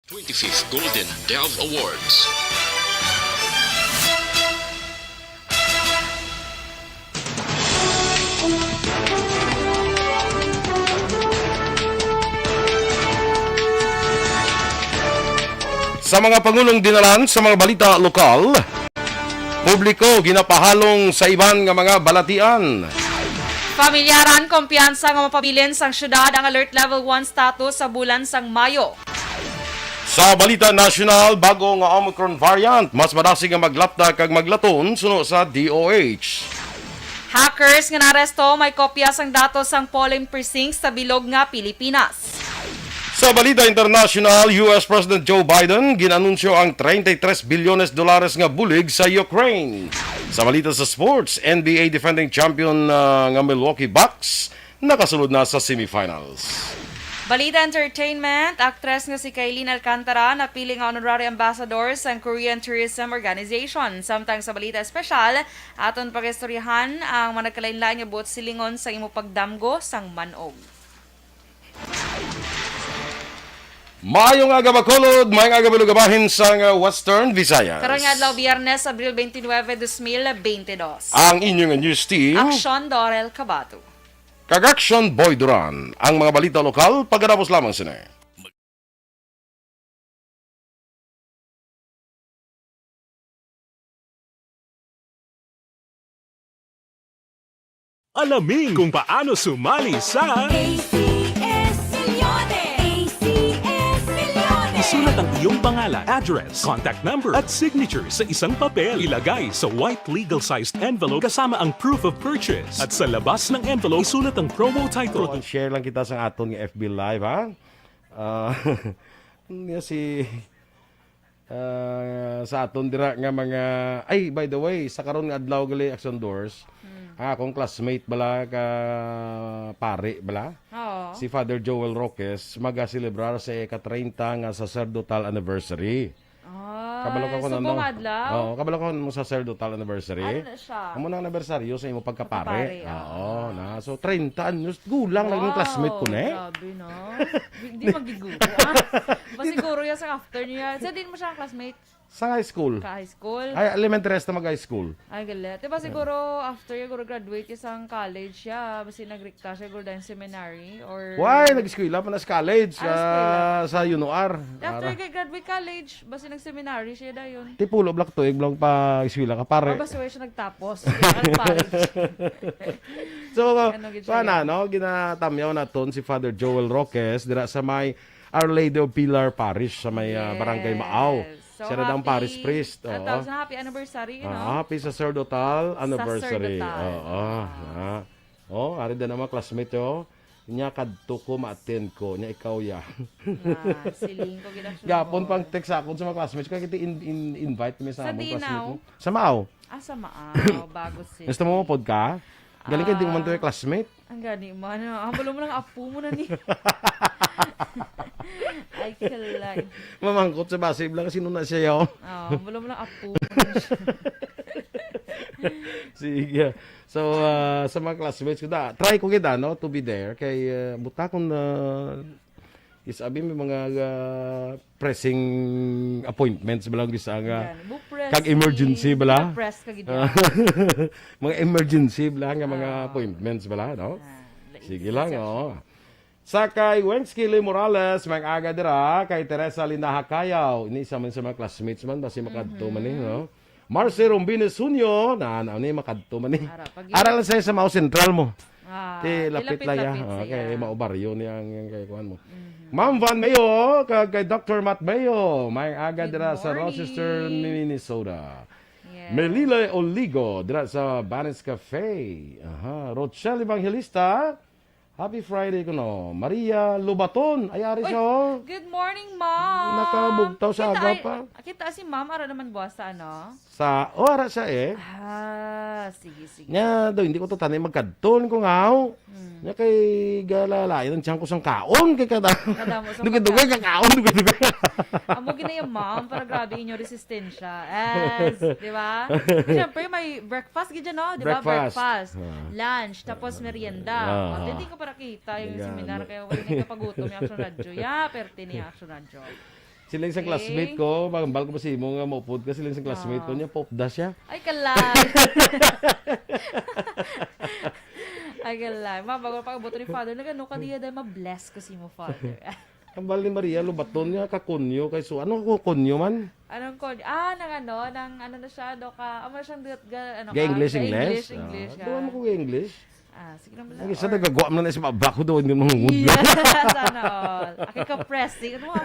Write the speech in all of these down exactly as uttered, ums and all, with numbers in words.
Twenty-fifth Golden Dove Awards. Sa mga pangulong dinalan sa mga balita lokal, publiko ginapahalong sa iban nga mga balatian. Pamilyaran, kumpiyansa nga mapabilin sang syudad ang Alert Level one status sa bulan sang Mayo. Sa balita nasyonal, bago nga Omicron variant, mas madasig nga maglapta kag maglaton suno sa D O H. Hackers nga naaresto may kopya sang datos sang polling precincts sa bilog nga Pilipinas. Sa balita internasyonal, U S President Joe Biden gin-anunsyo ang treinta y tres bilyones dolares nga bulig sa Ukraine. Sa balita sa sports, N B A defending champion, ah, nga Milwaukee Bucks nakasulod na sa semifinals. Balita entertainment, aktres nga si Kailin Alcantara napili nga honorary ambassador sang Korean Tourism Organization. Samtang sa balita espesyal, aton pag-istoryahan ang mga nagkalain-lain nga buot silingon sa imo pagdamgo sang man-og. Maayong aga, Bacolod. Maayong aga, Bilog, bahin sang, uh, Western Visayas. Karon nga adlaw, Biyernes, Abril twenty-nine, dos mil bente dos. Ang inyong news team, Aksyon Dorel Cabato kag Aksyon Boy Duran. Ang mga balita lokal, pagkatapos lamang sini. Alamin kung paano sumali sa A C S Milyones! A C S Milyones! Isulat ang iyong pangalan, address, contact number, at signature sa isang papel. Ilagay sa white legal-sized envelope kasama ang proof of purchase. At sa labas ng envelope, isulat ang promo title. Share lang kita sa aton nga F B Live, ha? Ah, niya si, ah, sa aton dira nga mga, ay, by the way, sa karon nga adlaw gali, Action Doors, Mm. ah, akong classmate bala ka pare bala, Oo. si Father Joel Roques, magaselebrar sa ika-treinta nga sacerdotal anniversary. Ah, Kabalo ka kung subong ano? adlaw? Oo, kabalo ka kung sacerdotal anniversary. Ano na siya? Amo na ang anibersaryo sa imo pagkapare. Pagkapare, Oo, ah. na. So, treinta anyos, gulang lang yung Wow, classmate ko na eh. grabe, no? Hindi magiguro, ah. Masiguro yan sa after niya. Sa din mo siya classmate? Sa high school. Ka high school? Ay, elementary hasta mag-high school. Ay, galit. Diba siguro after yung graduate yung sang college siya, basi nag-, ka siya guro dahil seminary or Why? Nag-eskwela pa na sa college, Ah, eskwela ah, pa. sa UNOR. After Ara. kay graduate college, basi nag-seminary siya dayon. Ti pulo black tuig lang pa eskwela ka, pare. Ah, basta wala siya nagtapos. Kaya college. So, Ano gid siya kuha na, yan? no? Ginatamyaw naton si Father Joel Roques dira sa may Our Lady of Pilar Parish, sa may, ah, Barangay Maaw. Yes. So, Siya na daw ang happy, parish priest. ah, Oo. tawag sa happy anniversary, you Ah, know? happy sacerdotal anniversary. Sacerdotal. Oo. Ah. Ah. Oh, ari din ang mga classmate, oh. Nya kadto ko, ma-attend ko. Nya ikaw, ya. Ah, siling ko, gid ang Gapon sumbong. pang text sa akon sa mga classmates ko. Kaya kita in, in, invite mi sa Sa among classmate Dinaw? mo. Sa Maaw. Ah, sa Maaw. Bago si Gusto mo mapod ka? Galing ka, di mo man to Ah. yung classmate. Ang gani man. Ah, wala mo lang apo mo na ni. Ay, kilay. Mamangkot sa basib lang, sino na siya, yo? Oh, wala mo lang apo mo na siya. Sige. So, ah, sa mga classmates ko, da, try ko gid, ano, to be there. Kay, ah, buta kung, ah, is abi may mga, ah, pressing appointments ba lang gid sa nga Yan. Bu-, pressing. kag emergency ba lang? Press ka gid Ah. yan. Mga emergency ba lang nga mga Ah. appointments ba lang, no? Ah, Sige lang, exception. oh. Sa kay Wengskili Morales, may aga dira, kay Teresa Linaha Cayaw. Ini isa man sa mga classmates man, basi makadto man eh, Mhm. no? Marcy Rombines Junio, na, na, ni makadto man eh. Ara, pag Ara lang sa'yo sa Mao Central mo. Ah, Ti, ti lapit lang ya. lapit-lapit Okay, siya. Mao baryo niya ang, ang kay kuan mo. Mhm. Ma'am Van Mayo, kag kay Doctor Matt Mayo, may aga Good dira sa morning. Rochester, Minnesota. Yes. Melila Oligo, dira sa Banis Cafe. Aha, Rochelle Evangelista, happy Friday kuno. Maria Lobaton, ay, ari Uy, siya, oh. good morning, ma'am. Nakabugtaw sa Kita aga ay, pa. kita si ma'am, ara naman buwas sa ano? Sa, oh, ara siya eh. Ah, sige, sige. Nya, daw, hindi ko to tanay magkadton ko nga, oh. Hmm. Nya kay galalayan ang tiyan ko sang kaon, kay kada-, Kadamo sang dugay-dugay pagkaon. kakaon, dugay-dugay. Amo gid na yung ma'am, para grabe inyo resistensya. Yes, di ba? Siyempre, may breakfast gid dyan, no? Di ba? Breakfast. Breakfast, Ah. lunch, tapos merienda. Ah. O, hindi ko para kita yung Ayan. seminar, kaya wala na yung kapagutom yung Action Radio. Yeah, perte ni Action Radio. Siling sang classmate ko, mahambal ko ba sa imo nga maupod ka? Siling sang classmate ko, niya, paupda siya. Ay, kalay. Ay, kalay. Ma, bago pa abot ni Father, nagano ka diya dahil ma-bless ko si mo, Father. Hambal ni Maria Lobaton nga kakunyo kay so, ano ko kunyo man? Anong kunyo? Ah, nang ano, nang ano na siya, do ka, amo siyang dut-, ga-, ano ka, Ga-English, ga-English, English? English, Ah, ga- duha mo ko ga-English. Ah, sige lang bala. Ang isa nagagwa man na sa baba ko daw, hindi mahungod na. Yeah, sana all. Aki ka-pressing. Ano nga,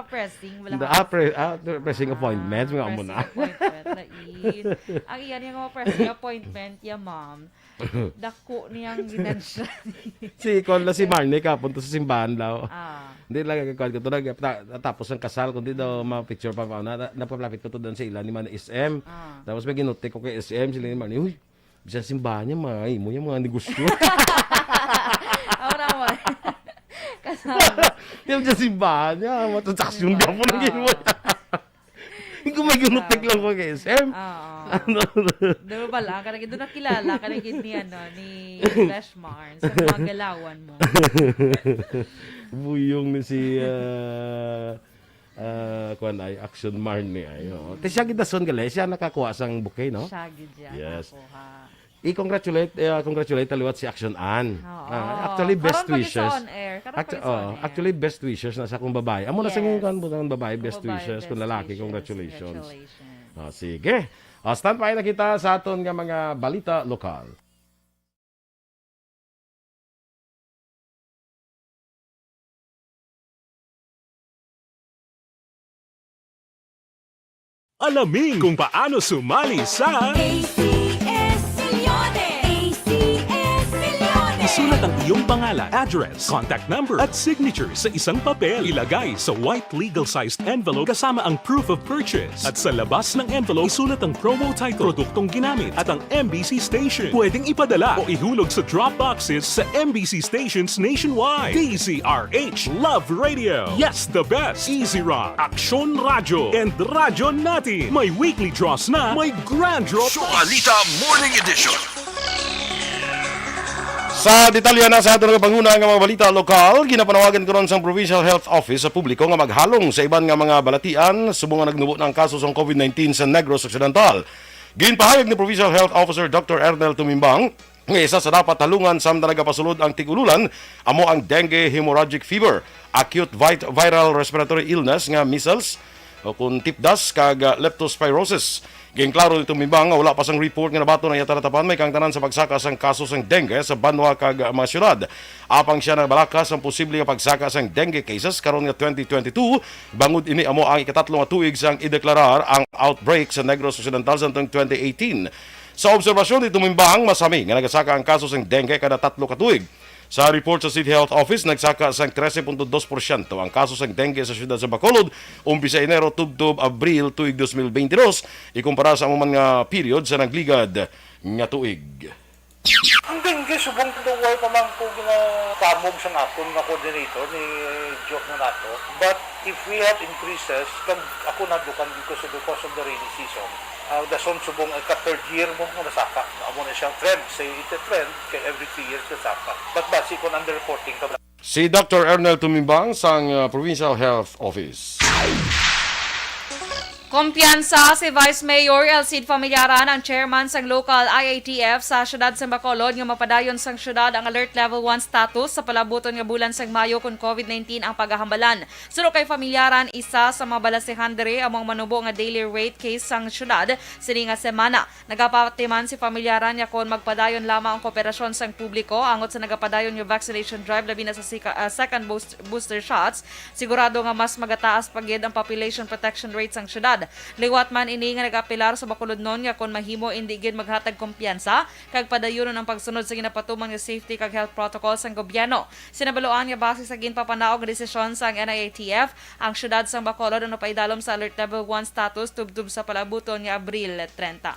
ka-pressing? Wala Hindi, ka ah, pre-, ah, pressing Ah, appointments, mga amo na. Pressing appointment, lain. Ang iyan yung mga pressing appointment, yeah, ma'am. Dako niyang ginansya. Si Kon la si Marnie ka, punto sa simbahan daw. Ah. Hindi lang, kuwan ko to, nag-, ta-, tapos ang kasal, kundi daw, mga picture pa, na, na, napalapit ko to doon sa ila ni Mana S M. Ah. Tapos may ginutik ko kay S M, sila ni Marnie, "Uy, bisan simbahan niya, mga imo yung mga negosyo." Ako naman. Kasama. Yung sa simbahan niya, mga transaksyon Simbahan, ka po ng oo. Imo. Yung kung may ginutik lang ko kay S M. Oo. Ano? Di ba pala? Kanang doon nakilala, kanang ni, ano, ni Fleshmar. Sa mga galawan mo. Buyong ni si, ah, ah, kuwan ay, Action Marnie ay, oo. Ti siya gidason gali, siya nakakuha sang bouquet, no? Siya gid siya Yes. nakuha. I-congratulate, eh, congratulate ta liwat si Action Ann. Oo. Ah, actually, best Karon pa gid sa wishes. On air. Karon pa Actu-, gid sa oh, on air. Actually, best wishes na sa akong babae. Amo na sa Yes. ngayon, kung babae, Kung best babae, wishes. Kung best lalaki, wishes. Congratulations. Congratulations. Ah, sige. Ah, stand by na kita sa aton nga mga balita lokal. Alamin kung paano sumali sa A C S Milyones! A C S Milyones! Isulat ang iyong pangalan, address, contact number, at signature sa isang papel. Ilagay sa white legal-sized envelope kasama ang proof of purchase. At sa labas ng envelope, isulat ang promo title, produktong ginamit, at ang M B C station. Pwedeng ipadala o ihulog sa drop boxes sa M B C stations nationwide. D Z R H Love Radio. Yes, the best. Easy Rock, Aksyon Radyo, and Radyo Natin. May weekly draws na, may grand draw pa. Show Anita Morning Edition. Sa detalye na sa aton nga panguna nga mga balita lokal, ginapanawagan karon sang Provincial Health Office sa publiko nga maghalong sa iban nga mga balatian subong nga nagnubo na ang kaso sang covid nineteen sa Negros Occidental. Ginpahayag ni Provincial Health Officer Doctor Ernel Tumimbang nga isa sa dapat halungan samtang nagapasulod ang tig-ululan amo ang dengue hemorrhagic fever, acute vit-, viral respiratory illness nga measles, o kon tipdas kag, ah, leptospirosis. Ginklaro ni Tumimbang nga wala pa sang report nga nabaton ang iya talatapan may kaangtanan sa pagsaka sang kaso sang dengue sa banwa kag, ah, mga syudad. Apang siya nagbalaka sang posible nga pagsaka sang dengue cases karon nga twenty twenty-two, bangod ini amo ang ikatatlo nga tuig sang ideklarar ang outbreak sa Negros Occidental samtang twenty eighteen. Sa obserbasyon ni Tumimbang, masami nga nagasaka ang kaso sang dengue kada tatlo ka tuig. Sa report sa City Health Office, nagsaka sang trese punto dos porsyento ang kaso sang dengue sa siyudad sa Bacolod, umpisa Enero tubtob Abril tuig dos mil beintidos, ikumpara sa amo man nga period sa nagligad nga tuig. Ang dengue, subong daw way pa man ko ginakamog sang akon nga coordinator ni Joe Nonato. But if we have increases, kag ako na dukan because of the, because of the rainy season, ang dason subong ay ka third year mo nga nasaka. Amo na siyang trend. Say, it's a trend, kay every three years nasaka. But basi kung underreporting ka, Si Doctor Ernel Tumimbang sang, uh, Provincial Health Office. Kumpiyansa si Vice Mayor Elcid Familiaran, ang chairman sang local I A T F sa siyudad sang Bacolod, nga mapadayon sang siyudad ang Alert Level one status sa palabuton nga bulan sang Mayo kon covid nineteen ang pagahambalan. Suno kay Familiaran, isa sa mga balasehan diri amo ang manubo nga daily rate case sang siyudad sini nga semana. Nagapatiman si Familiaran nga kon magpadayon lamang ang kooperasyon sang publiko angot sa nagapadayon nga vaccination drive, labi na sa sika-, ah, second boost-, booster shots, sigurado nga mas magataas pa gid ang population protection rate sang syudad. Liwat man ini nga nag-apelar sa Bacolodnon nga kon mahimo, indi gid maghatag kumpiyansa kag padayunon ang pagsunod sa ginapatuman nga safety kag health protocol sang gobyerno. Sinabaluan nga base sa ginpapanaog nga desisyon sang N I A T F, ang siyudad sang Bacolod ano paidalom sa Alert Level one status tubtob sa palaabuton nga Abril trenta.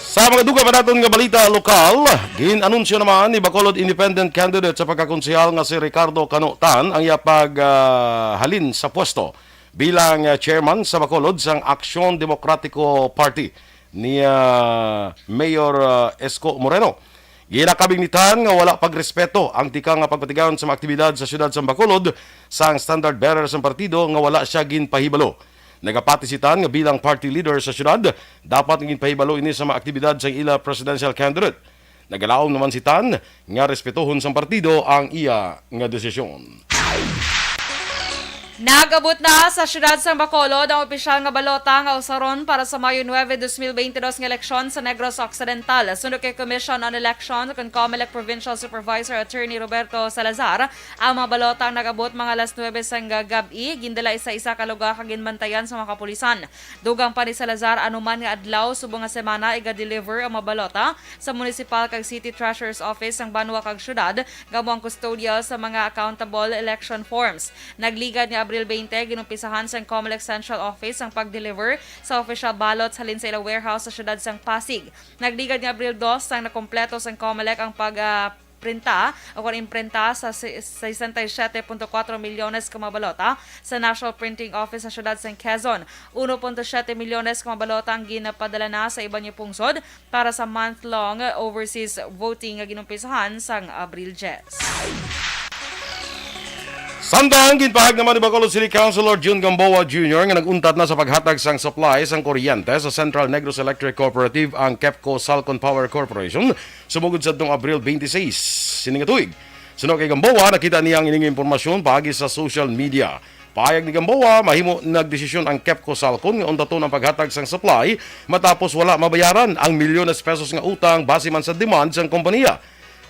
Sa mga dugang pa naton nga balita lokal, gin-anunsyo naman ni Bacolod independent candidate sa pagkakonsehal nga si Ricardo Cano Tan ang iya pag, ah, halin sa pwesto bilang, ah, chairman sa Bacolod sang Aksyon Demokratiko Party ni, ah, Mayor, ah, Esco Moreno. Ginakabingitan nga wala pagrespeto ang tikang nga pagpatigayon sa mga aktibidad sa siyudad sang Bacolod sang standard bearer sang partido nga wala sia ginpahibalo. Nagapati si Tan nga bilang party leader sa siyudad, dapat nga ginpahibalo ini sa mga aktibidad sang ila presidential candidate. Nagalaom naman si Tan nga respetuhon sang partido ang iya nga desisyon. Nag-abot na sa siyudad sang Bacolod ang opisyal nga balota nga usaron para sa Mayo nuebe, dos mil beintidos nga eleksyon sa Negros Occidental. Suno kay Commission on Election kon COMELEC Provincial Supervisor Attorney Roberto Salazar, ang mga balota ang nag-abot mga alas nuebe sang gab-i, gindala sa isa ka lugar kag ginbantayan sa mga kapulisan. Dugang pa ni Salazar, anuman nga adlaw subong nga semana iga-deliver ang mga balota sa municipal kag city treasurer's office sang banwa kag syudad, nga amo ang kustodya sa mga accountable election forms. Nagligad nga Abril twenty, ginumpisahan sang COMELEC Central Office ang pag-deliver sa official ballots halin sa ila warehouse sa siyudad sang Pasig. Nagligad nga Abril dos sang nakompleto sang COMELEC ang pag, ah, printa o kon imprinta sa si-, sesenta y siete punto kuwatro milyones ka mga balota sa National Printing Office sa siyudad sang Quezon. Uno punto siete milyones ka mga balota ang ginapadala na sa iban nga pungsod para sa month-long overseas voting nga ginumpisahan sang Abril diyes. Samtang ginpahayag naman ni Bacolod City Councilor Jun Gamboa Junior nga nag-untat na sa paghatag sang supply sang kuryente sa Central Negros Electric Cooperative ang KEPCO Salcon Power Corporation sumugod sa adtong Abril twenty-six sining tuig. Suno kay Gamboa, nakita niya ang ining impormasyon paagi sa social media. Pahayag ni Gamboa, mahimo nagdesisyon ang KEPCO Salcon nga untaton ang paghatag sang supply matapos wala mabayaran ang milyones pesos nga utang base man sa demand sang kompanya.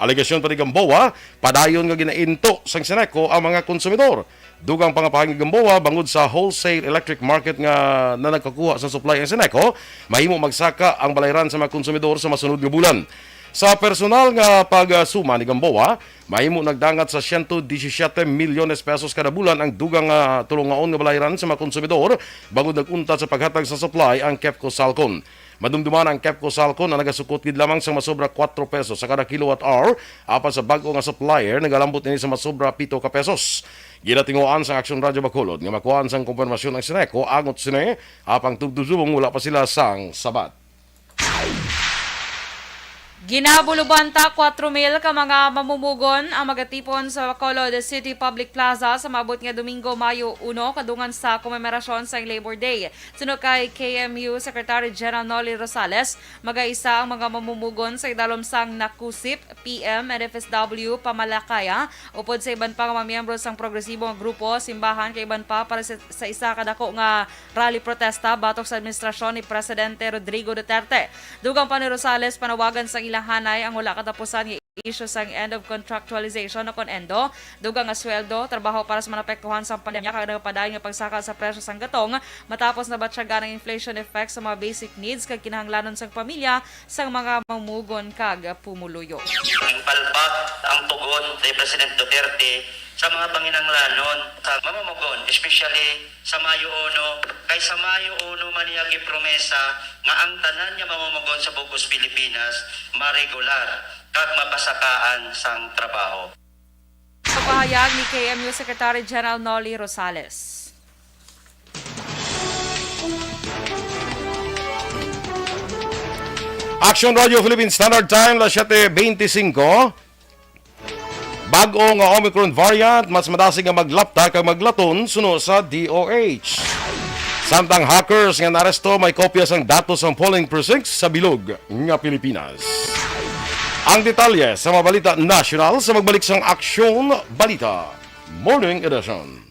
Alegasyon pa ni Gamboa, padayon nga ginainto sang SENECO ang mga konsumidor. Dugang pa nga pahayag ni Gamboa, bangod sa wholesale electric market nga na nagkakuha sa supply ang SENECO, mahimo magsaka ang balayran sa mga konsumidor sa masunod nga bulan. Sa personal nga pagsuma ni Gamboa, mahimo nagdangat sa siyento disisiete milyones pesos kada bulan ang dugang nga tulongaon nga balayran sa mga konsumidor bangod nag-untat sa paghatag sa supply ang KEPCO Salcon. Madumduman, ang KEPCO Salcon ang nagasukot gid lamang sang masobra kuwatro pesos sa kada kilowatt hour, apan sa bag-o nga supplier nagalambot ini sa masobra pito ka pesos. Ginatinguhaan sang Aksyon Radyo Bacolod nga makuhaan sang kumpirmasyon ang SENECO angot sini, apang tubtob subong wala pa sila sang sabat. Ginabulubanta kuwatro mil ka mga mamumugon ang magatipon sa Bacolod City Public Plaza sa maabot nga Domingo, Mayo uno, kadungan sa komemoracion sang Labor Day. Suno kay K M U Secretary General Nolly Rosales, magaisa ang mga mamumugon sa idalom sang Nakusip, P M, N F S W, Pamalakaya, upod sa iban pa nga mga miyembro sang progresibo nga grupo, simbahan, kag iban pa para sa, sa isa ka dako nga rally protesta batok sa administrasyon ni Presidente Rodrigo Duterte. Dugang pa ni Rosales, panawagan sang ilahanay ang wala katapusan nga isyu sang end of contractualization o kon ENDO, dugang nga sweldo, trabaho para sa mga naapektuhan sang pandemya, kag nagapadayon nga pagsaka sa presyo sang gatong matapos nabatyagan ang inflation effect sa mga basic needs kag kinahanglanon sang pamilya sang mga mamumugon kag pumuluyo. Ginpalpak ang tugon ni President Duterte sa mga panginahanglanon sa mamumugon, especially sa Mayo uno, kay sa Mayo uno man niya gipromesa nga ang tanan nga mamumugon sa bug-os Pilipinas maregular kag mapasakaan sang trabaho. Pagpahayag ni K M U Secretary General Nolly Rosales. Action Radio Philippine Standard Time, las siete veinticinco. Bag-o nga Omicron variant, mas madasig nga maglapta kag maglaton suno sa D O H. Samtang hackers nga naaresto may kopya sang datos sang polling precincts sa bilog nga Pilipinas. Ang detalye sa mga balita nasyonal sa magbalik sang Aksyon Balita Morning Edition.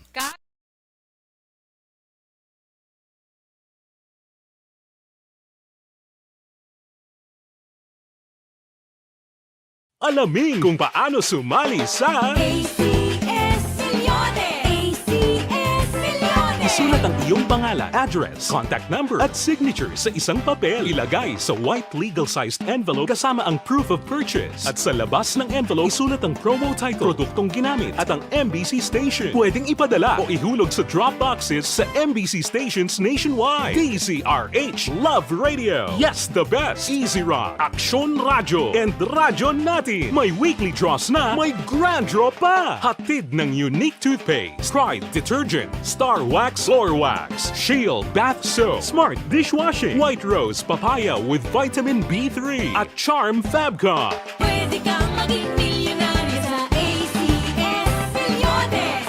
Alamin kung paano sumali sa A C S Milyones. A C S Milyones. Isulat ang iyong pangalan, address, contact number, at signature sa isang papel. Ilagay sa white legal-sized envelope kasama ang proof of purchase. At sa labas ng envelope, isulat ang promo title, produktong ginamit, at ang M B C station. Pwedeng ipadala o ihulog sa drop boxes sa M B C stations nationwide. D Z R H, Love Radio. Yes, the best. Easy Rock, Aksyon Radyo, and Radyo Natin. May weekly draws na, may grand draw pa. Hatid ng Unique Toothpaste, Pride Detergent, Star Wax Floor Wax, Shield Bath Soap, Smart Dishwashing, White Rose Papaya with Vitamin B three, at Charm Fabcon. Pwede ka Maging milyonaryo sa A C S Milyones!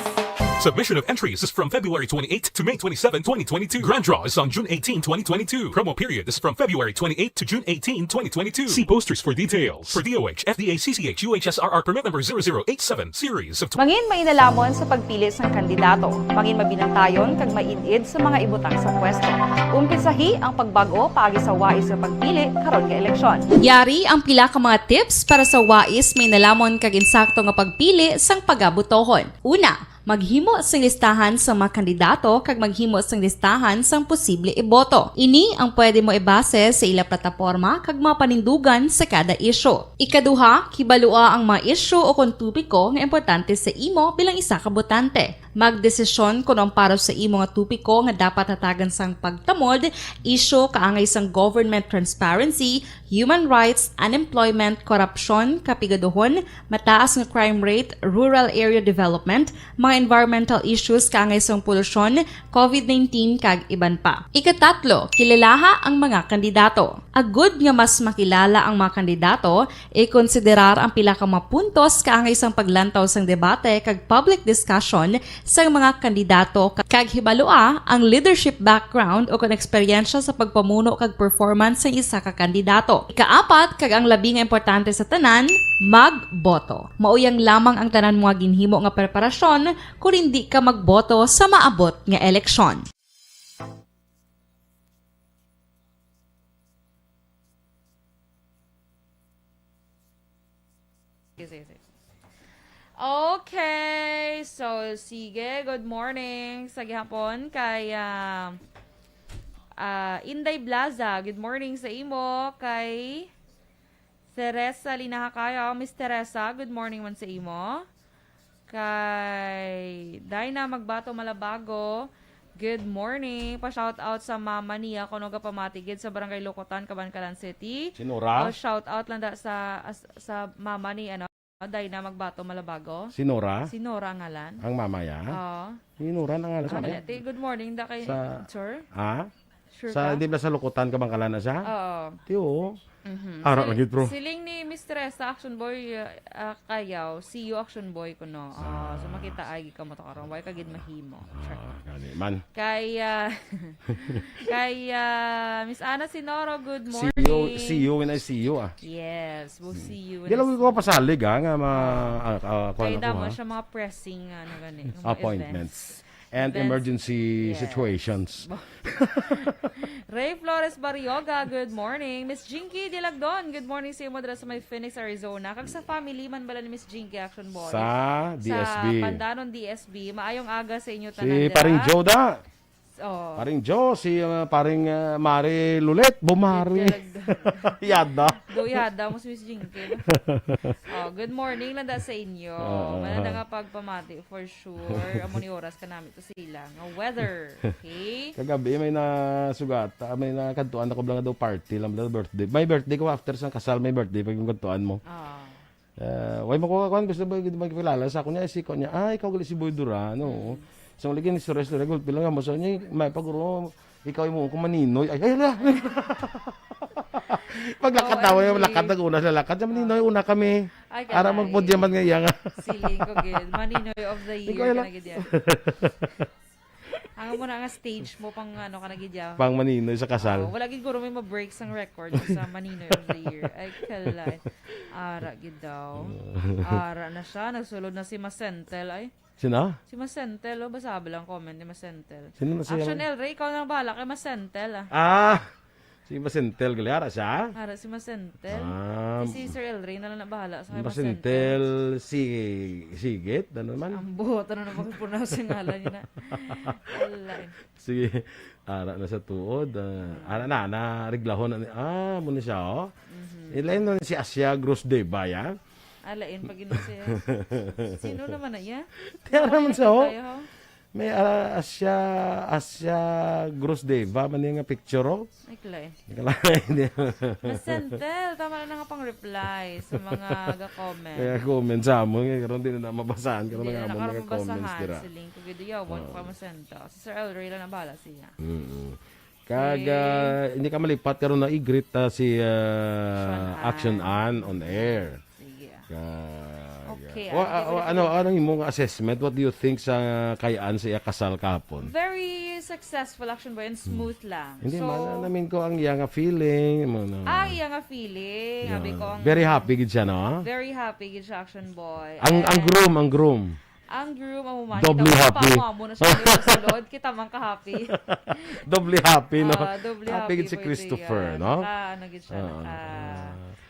Submission of entries is from February twenty-eighth to May twenty-seven, twenty twenty-two. Grand draw is on June eighteenth, twenty twenty-two. Promo period is from February twenty-eighth to June eighteenth, twenty twenty-two. See posters for details. For D O H, F D A C C H, U H S R R permit number zero zero eight seven, series of Mangin mainalaman sa pagpili sang kandidato. Mangin mabinantayon kag maid-id sa mga ibutang sa pwesto. Umpisahi ang pagbag-o paagi sa wais nga pagpili karon nga eleksyon. Yari ang pila ka mga tips para sa wais mainalaman kag insakto nga pagpili sang pagabotohon. Una, maghimo sing listahan sa mga kandidato kag maghimo sing listahan sang posible iboto. Ini ang pwede mo ibase sa ila plataporma kag mga panindugan sa kada isyu. Ikaduha, kibalua ang mga isyu o kon topiko nga importante sa imo bilang isa ka botante. Magdesisyon kon ang para sa imo nga topiko nga dapat hatagan sang pagtamod, isyu kaangay sang government transparency, human rights, unemployment, korupsyon, kapigaduhon, mataas nga crime rate, rural area development, mga environmental issues kaangay sang polusyon, covid nineteen, kag iban pa. Ikatatlo, kilalaha ang mga kandidato. Agud nga mas makilala ang mga kandidato, ikonsiderar ang pila ka mga puntos kaangay sang paglantaw sang debate kag public discussion sang mga kandidato, ka-, kag hibalua ang leadership background o kon eksperyensya sa pagpamuno kag performance sang isa ka kandidato. Ikaapat, kag ang labi nga importante sa tanan, magboto. Mauyang lamang ang tanan mo nga ginhimo nga preparasyon kon indi ka magboto sa maabot nga eleksyon. Sige, sige, sige. Okay, so sige, good morning sa gihapon kay, ah, ah, Inday Blaza. Good morning sa imo. Kay Teresa Linahakayaw, Miss Teresa, good morning man sa imo. Kay Dinah Magbato Malabago, good morning. Pa-shout out sa mama niya kuno gapamati gid sa Barangay Lukutan, Kabankalan City. Si Nora? O, shout out lang da sa, as-, sa mama ni, ano, Dinah Magbato Malabago. Si Nora? Si Nora ngalan. Ang mama ya? Oo. Si Nora na ngalan sa Ano mama? Ti, good morning da kay Sa sir. Ha? Sure Sa, ka? Di ba sa Lukutan, Kabankalan na siya? Oo. Ti, oo. Mhm. Ara Sil-, lang gid, bro. Siling ni Miss Teresa, Action Boy, uh, uh, Kayaw, see you, Action Boy, kuno. Ah, so Ah. makita ay ka mo to karon. Why ka gid mahimo? Char. Ah, gani man. Kay, ah, kay, ah, Miss Ana Sinoro, good See you, morning. see you when I see you, ah. Yes, we'll Hmm. see you when Di I lang see ko you. pasalig, ah, nga ma-, Ah. ah, ah, kuwan Kaya ako, damo ah. siya mga pressing, ano, gani, mga Appointments. events. And Events. emergency Yes. situations. Ray Flores Barrioga, good morning. Miss Jinky Dilagdon, good morning sa imo dira sa may Phoenix, Arizona. Kag sa family man bala ni Miss Jinky, Action Boy? Sa Sa D S B. Pandanon D S B. Maayong aga sa inyo Si tanan dira. Paring Joe da. Oh. Paring Joe, si, uh, Paring, uh, Mari Lulet, Bumari. Dilagdon. Yada. Do yada mo si Miss Jinky. Oh, good morning lang da sa inyo. Oo. Wala na nga pagpamati for sure. Amo ni oras ka namin to sila. Nga weather, okay? Kagabi may nasugata, may nakadtuan ako bala nga daw party lang, bala birthday. May birthday ko after sang kasal, may birthday pa yung kadtuan mo. Ah. Ah, way mo ko kuan, gusto ba gid magkilala sa ako niya, si ko niya, "Ah, ikaw gali si Boy Duran, oo." Mm. So, lagi ni Sores Regol, pila nga mo sa niya, may paguro, ikaw mo ko maninoy. Ay, ay, ala. Paglakad Oh, tawo, anyway. Lakad, nag-una sa lakad. Sa maninoy, Ah. una kami. Ay, Ara, kanay. Magpudyaman nga iya nga. Siling ko gid. Maninoy of the year Ikaw ka yun na lang. Gid yan. Ang mo na nga stage mo pang ano ka na gid yan. Pang maninoy sa kasal. Oh, wala gid guro may ma-break sang record sa Maninoy of the Year. Ay, kalay. Ara gid daw. Ara na siya. Nagsulod na si Masentel. Ay, Sino? Si Masentel, oh. Basa ba lang comment ni Masentel? Sino na siya? Action El Rey, ikaw na lang bahala kay Masentel, ah. Ah! Si Masentel gali, ara siya? Ara si Masentel. Ah, Si, si Sir El Rey na lang na bahala sa kay Masentel. Masentel si Sigit, ano naman? Ambot, ano na pag-pronounce yung ngalan niya na? Wala eh. Sige, ara na sa tuod. Ah, Mm. ara na, na reglahon na ni, ah, mo ni siya, oh. Mhm. Ilain na si Asia Gross Debay, ah. Alain pag yun siya. Sino naman na iya? Tiyara man siya, oh. Tayo, ho? May, ah, Asia, Asia Gross Deva man yung picture, oh. Ay, kalay. Kalay, di. Mas Sentel, tama na nga pang reply sa mga ga-comment. Kaya comment sa amon, eh, karon di na mabasahan, karon Hindi na nga amon nakaroon mga comments mabasahan. Dira. Sa link ko, gid, yawan, Oo. pa masenta. Si Sir El Rey lang na bahala siya. Mm-mm. Kag, Okay. ah, hindi ka malipat, karon na i-greet ta si, ah, Sean Ann. Action Ann on air. Sige, ah. Ah, okay, yeah. Wa-, ano, ah, ano, anong imong assessment? What do you think sa kay-an sa iya kasal kahapon? Very successful, Action Boy, and smooth lang. Hindi, so, man, namin ko ang iya nga feeling, mo na. Ah, iya nga feeling. Yeah. Abi ko ang very happy gid siya, no? Very happy gid siya, Action Boy. Ang, ang groom, ang groom. Ang groom, amo man, doble happy. Amo na siya, sulod, kita man ka happy. Doble happy, no? Ah, doble happy gid si Christopher, no? Naka, ano gid siya, naka,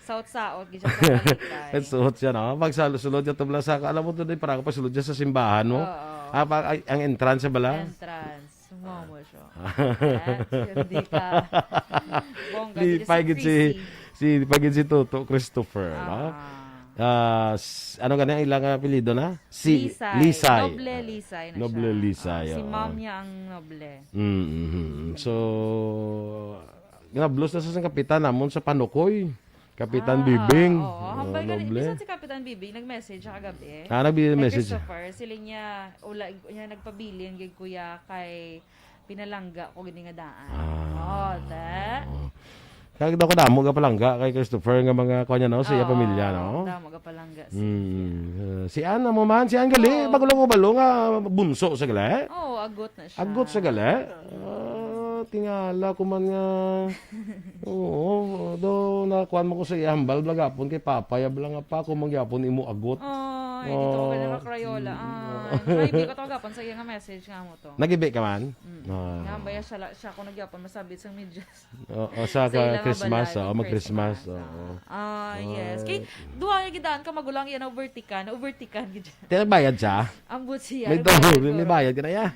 saot-saot gid siya sa kalipay. Suot siya, no? Pag sa sulod niya, tubla sa, alam mo, doon, parang pag sulod niya sa simbahan, no? Oo. Ah, pa-, ay, ang entrance bala? Entrance. Sumama siya. Hindi ka. Bongga, lipay gid si, si, lipay gid si Toto Christopher, no? Ah, ano gani ang ilang apelyido na? Si Lisay. Lisay. Noble Lisay na siya. Noble Lisay, oo. Ah, si ma'am niya ang noble. Mm, mm, mm. So, ginablos na sa sang kapitan namon sa Panukoy. Kapitan Bibing. Ah, oo. Hambal gani, bisan si Kapitan Bibing nag-message siya kagabi. Ah, nag-message. Kay Christopher, siling niya, ula, niya nagpabilin gid, kuya, kay pinalangga ko gid nga daan. Ah. Oh, te. Kag daw ko damo ga palangga kay Christopher nga mga kuan niya, no, sa iya pamilya, no? Damo ga palangga. Mm. Uh, si Ann mo man, si Ann gali, bago lang ko balo nga bunso sa gali. Oh, agot na siya. Agot sa gali. Ah, tingala ko man nga. Oo, do nakuan mo ko sa iya hambal, bala gapon kay Papa, ya bala nga pa, kung mangyapon imo agot. Ay, dito ka pala naka-Crayola. Ah, maybe ko to gapon sa iya nga message nga mo to. Nagibi ka man? Mm. Ah. Nga, baya siya, la-, siya ko nagyapon masabit sang medyas. Oo, sa ka-, Christmas, oo, mag-Christmas, oo. Ah, yes. Kay, duha nga gidaan ka magulang yan, overtikan, overtikan gid. Ti nagbayad siya? Ambot siya. May bayad, may bayad ka na ya.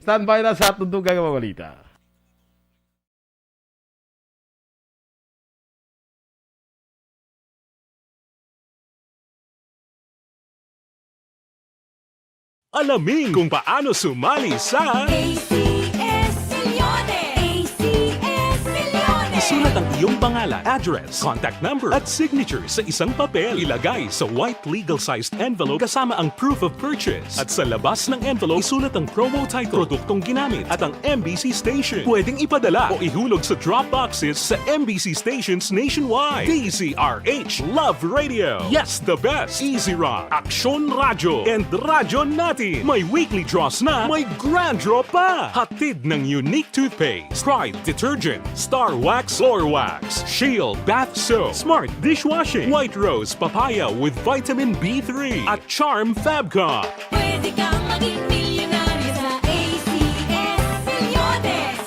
Standby na sa atong dugang nga mga balita. Alamin kung paano sumali sa A C S Milyones. A C S Milyones. Isulat ang iyong pangalan, address, contact number, at signature sa isang papel. Ilagay sa white legal-sized envelope kasama ang proof of purchase. At sa labas ng envelope, isulat ang promo title, produktong ginamit, at ang M B C station. Pwedeng ipadala o ihulog sa drop boxes sa M B C stations nationwide. D Z R H Love Radio. Yes, the best. Easy Rock, Aksyon Radyo, and Radyo Natin. May weekly draws na, may grand draw pa. Hatid ng Unique Toothpaste, Pride Detergent, Star Wax Floor Wax, Shield Bath Soap, Smart Dishwashing, White Rose Papaya with Vitamin B three, at Charm Fabcon. Pwede kang maging milyonaryo sa A C S Milyones.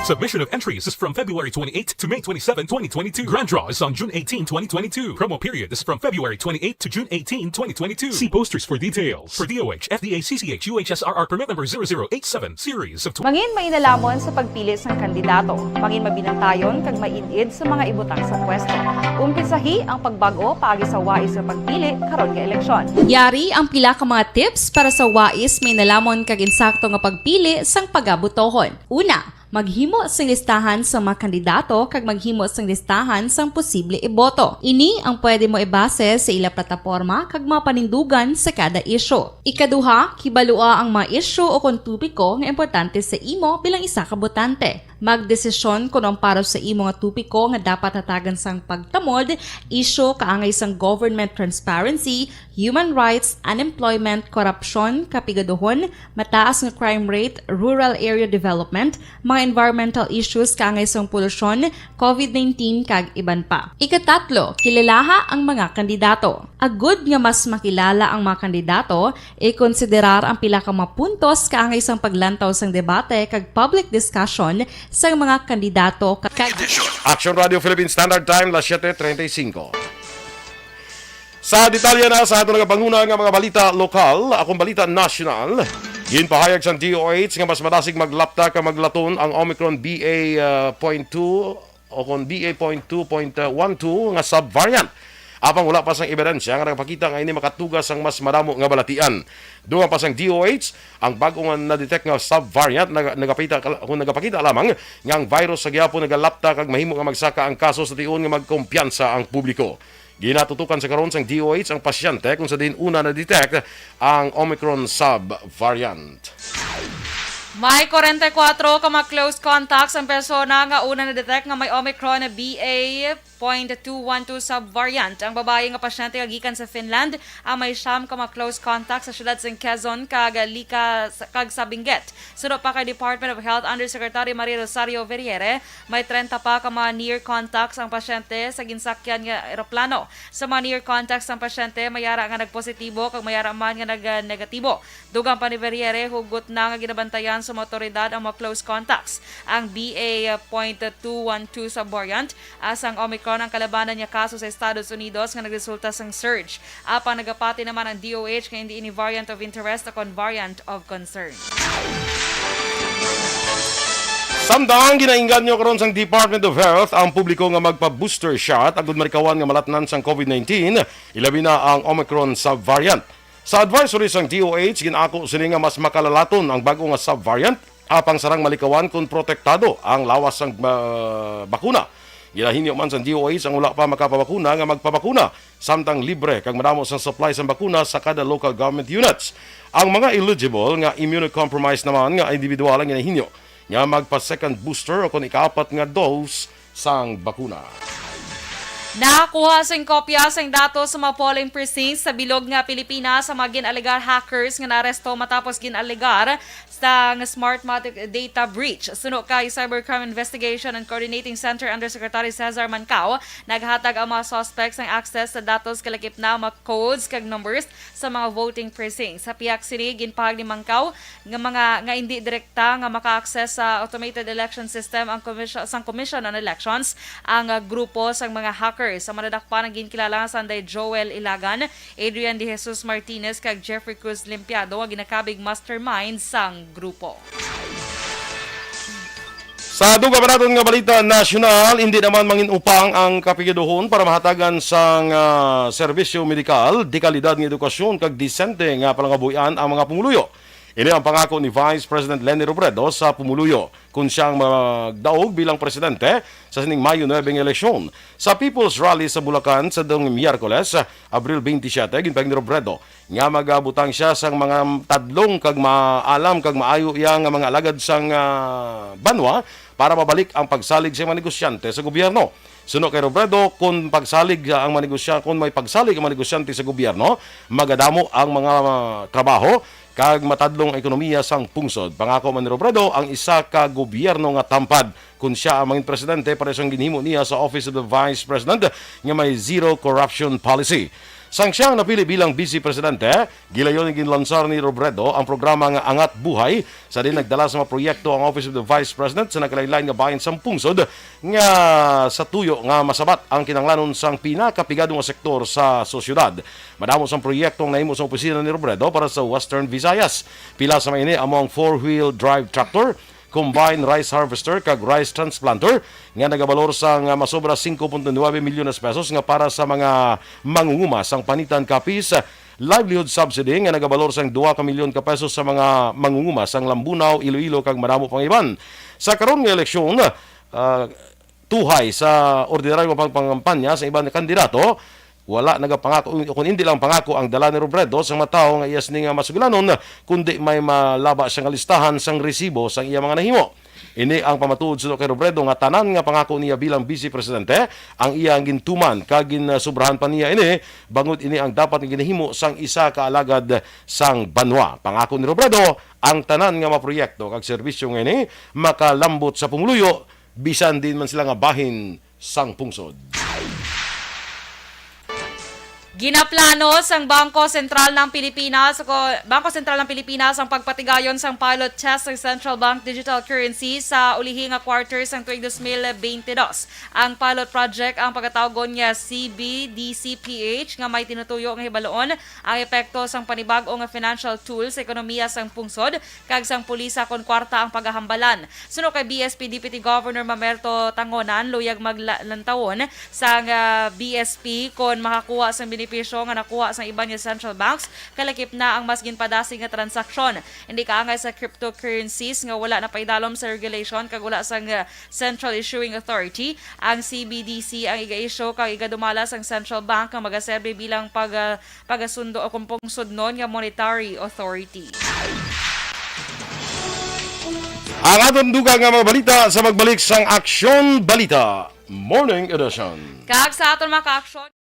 Submission of entries is from February twenty-eighth to May twenty-seven, twenty twenty-two. Grand draw is on June eighteen, twenty twenty-two. Promo period is from February twenty-eighth to June eighteen, twenty twenty-two. See posters for details. For D O H, F D A, C C H, U H S R R permit number zero zero eight seven, series of tw- Mangin mainalamon sa pagpili sang kandidato. Mangin mabinantayon kag maid-id sa mga ibutang sa pwesto. Umpisahi ang pagbag-o paagi sa wais nga pagpili karon nga eleksyon. Yari ang pila ka mga tips para sa wais mainalamon kag insakto nga pagpili sang pagabutohon. Una, maghimo sing listahan sa mga kandidato kag maghimo sing listahan sang posible iboto. Ini ang pwede mo ibase sa ila plataporma kag mga panindugan sa kada isyu. Ikaduha, kibalua ang mga isyu o kon topiko nga importante sa imo bilang isa ka botante. Magdesisyon kon ang para sa imo nga topiko nga dapat hatagan sang pagtamod, isyu kaangay sang government transparency, human rights, unemployment, korupsyon, kapigaduhon, mataas nga crime rate, rural area development, mga environmental issues kaangay sang polusyon, covid nineteen, kag iban pa. Ikatatlo, kilalaha ang mga kandidato. Agud nga mas makilala ang mga kandidato, ikonsiderar ang pila ka mga puntos kaangay sang paglantaw sang debate kag public discussion sang mga kandidato ka-, kag Action Radio Philippine Standard Time, las siete treinta y cinco. Sa detalye na sa aton nagapanguna nga mga balita lokal, akong balita nasyonal, ginpahayag sang D O H nga mas madasig maglapta ka maglaton ang Omicron B A, uh, point two o kon B A point two point one two nga subvariant. Apang wala pa sang ebidensya nga nagapakita nga ini makatuga sang mas madamo nga balatian. Dugang pa sang D O H, ang bag-o nga na-detect nga subvariant naga-, nagapakita, kung nagapakita lamang nga ang virus sa gihapon nagalapta kag mahimo nga magsaka ang kaso sa tion nga magkumpiyansa ang publiko. Ginatutukan sa karon sang D O H ang pasyente kung sa diin una na-detect ang Omicron subvariant. May forty-four ka mga close contacts ang persona nga una na-detect nga may Omicron B A point two one two subvariant. Ang babayi nga pasyente nga gikan sa Finland ang may siyam ka mga close contacts sa siyudad sang Quezon kag Lica kag sa Benguet. Suno pa kay Department of Health Undersecretary Maria Rosario Verriere, may treinta pa ka mga near contacts ang pasyente sa ginsakyan nga eroplano. Sa mga near contacts ang pasyente, may ara nga nagpositibo kag may ara man nga nag-negatibo. Dugang pa ni Verriere, hugot na nga ginabantayan sa mga awtoridad ang mga close contacts. Ang B A point two one two subvariant, ah, sang Omicron ang kalabanan niya kaso sa Estados Unidos nga nagresulta sang surge. Apang nagapati naman ang D O H nga hindi ini variant of interest o kon variant of concern. Samtang ginainganyo karon sang Department of Health ang publiko nga magpa-booster shot agud malikawan nga malatnan sang COVID nineteen, ilabi na ang Omicron subvariant. Sa advisory sang D O H, gin-ako sini nga mas makalalaton ang bag-o nga subvariant, apang sarang malikawan kon protektado ang lawas sang, ah, bakuna. Ginahingyo man sang D O H ang wala pa makapabakuna nga magpabakuna, samtang libre kag madamo sang supply sang bakuna sa kada local government units. Ang mga eligible nga immunocompromised naman nga individual ang ginahingyo nga magpa-second booster o kon ikaapat nga dose sang bakuna. Nakakuha sing kopya sing datos sa mga polling precincts sa bilog nga Pilipinas ang mga gin-alegar hackers nga naaresto matapos gin-alegar sang Smartmatic data breach. Suno kay Cybercrime Investigation and Coordinating Center Undersecretary Cesar Mancao, naghatag ang mga suspects sang access sa datos kalakip na mga codes kag numbers sa mga voting precincts. Sa pihak sini, ginpahayag ni Mancao nga mga nga indi direkta nga maka-access sa automated election system ang commission, sang Commission on Elections ang, ah, grupo sang mga hackers. Ang madadakpan ang ginkilala nga sanday Joel Ilagan, Adrian De Jesus Martinez kag Jeffrey Cruz Limpiado nga ginakabig mastermind sang grupo. Sa dugang pa naton nga balita nasyonal, hindi naman mangin-upang ang kapigaduhon para mahatagan sang, ah, serbisyo medikal de kalidad nga edukasyon kag disente nga palangabuhian ang mga pumuluyo. Ini ang pangako ni Vice President Leni Robredo sa pumuluyo kon siya ang magdaog bilang presidente sa sining Mayo nuebe nga eleksyon. Sa People's Rally sa Bulacan sa dong Miyerkules, Abril twenty-seven, ginpahayag ni Robredo nga magabutang siya sang mga tadlong kag maalam kag maayo iya nga mga alagad sang, ah, banwa para mabalik ang pagsalig sa mga negosyante sa gobyerno. Suno kay Robredo, kung pagsalig ang mga negosya-, kung may pagsalig ang mga negosyante sa gobyerno, magadamo ang mga, ah, trabaho kag matadlong ekonomiya sang pungsod. Pangako man ni Robredo ang isa ka gobyerno nga tampad kon siya ang mangin presidente, pareho sang ginhimo niya sa Office of the Vice President nga may zero corruption policy. Sang siya ang napili bilang Vice Presidente, gilayon nga ginlansar ni Robredo ang programa nga Angat Buhay, sa diin nagdala sa mga proyekto ang Office of the Vice President sa nagkalain-lain nga bahin sang pungsod nga sa tuyo nga masabat ang kinahanglanon sang pinakapigado nga sektor sa sosyedad. Madamo sang proyekto ang nahimo sa opisina ni Robredo para sa Western Visayas. Pila sa mga ini amo ang four-wheel drive tractor, combine rice harvester kag rice transplanter nga nagabalor sang masobra singko punto nuebe milyones pesos nga para sa mga mangunguma sang Panitan Capiz livelihood subsidy nga nagabalor sang dua ka milyon ka pesos sa mga mangunguma sang Lambunao, Iloilo kag madamo pang iban. Sa karon nga eleksyon, ah, tuhay sa ordinaryo nga pagpangampanya sa iban nga kandidato, wala nagapangako, kung hindi lang pangako ang dala ni Robredo sa mga tawo nga iya sini nga masuglanon, kundi may malaba siya nga listahan sang resibo sang iya mga nahimo. Ini ang pamatuod suno kay Robredo nga tanan nga pangako niya bilang Vice Presidente ang iya ang gintuman kag ginsubrahan pa niya ini, bangod ini ang dapat nga ginahimo sang isa ka alagad sang banwa. Pangako ni Robredo ang tanan nga mga proyekto kag serbisyo nga ini makalambot sa pumuluyo bisan diin man sila nga bahin sang pungsod. Ginaplano sang Bangko Sentral ng Pilipinas, ko, Bangko Sentral ng Pilipinas ang pagpatigayon sang pilot test sang Central Bank Digital Currency sa ulihi nga quarter sang tuig dos mil bente dos. Ang pilot project ang pagatawgon nga C B D C P H nga may tinutuyo nga hibaloon ang epekto sang panibag-o nga financial tool sa ekonomiya sang pungsod kag sang pulisa kon kwarta ang pagahambalan. Suno kay B S P Deputy Governor Mamerto Tangonan, luyag maglantawon sang, ah, B S P kon makakuha sang benepisyo nga nakuha sang iban nga central banks, kalakip na ang mas ginpadasig nga transaksyon. Hindi kaangay sa cryptocurrencies nga wala napaidalom sa regulation kag wala sang, ah, Central Issuing Authority, ang C B D C ang iga-issue kag igadumala sang central bank nga magaserbi bilang pag, ah, pagasundo o kung pungsodnon nga monetary authority. Ang aton dugang nga mga balita sa pagbalik sang Aksyon Balita Morning Edition. Kag sa aton mga ka-aksyon,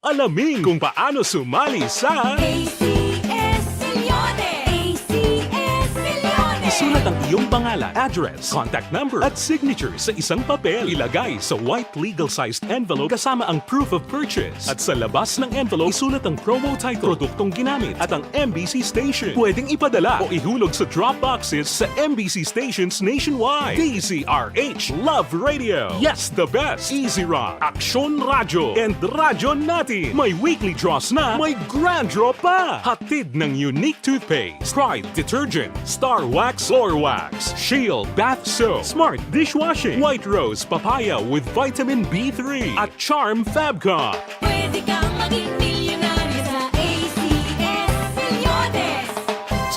alamin kung paano sumali sa A C S Milyones. A C S Milyones. Isulat ang iyong pangalan, address, contact number, at signature sa isang papel. Ilagay sa white legal-sized envelope kasama ang proof of purchase. At sa labas ng envelope, isulat ang promo title, produktong ginamit, at ang M B C station. Pwedeng ipadala o ihulog sa drop boxes sa M B C stations nationwide. D Z R H Love Radio. Yes, the best. Easy Rock, Aksyon Radyo, and Radyo Natin. May weekly draws na, may grand draw pa. Hatid ng Unique Toothpaste, Pride Detergent, Star Wax, Floor Wax, Shield Bath Soap, Smart Dishwashing, White Rose Papaya with Vitamin B three, at Charm Fabcon. Pwede kang maging milyonaryo sa A C S Milyones.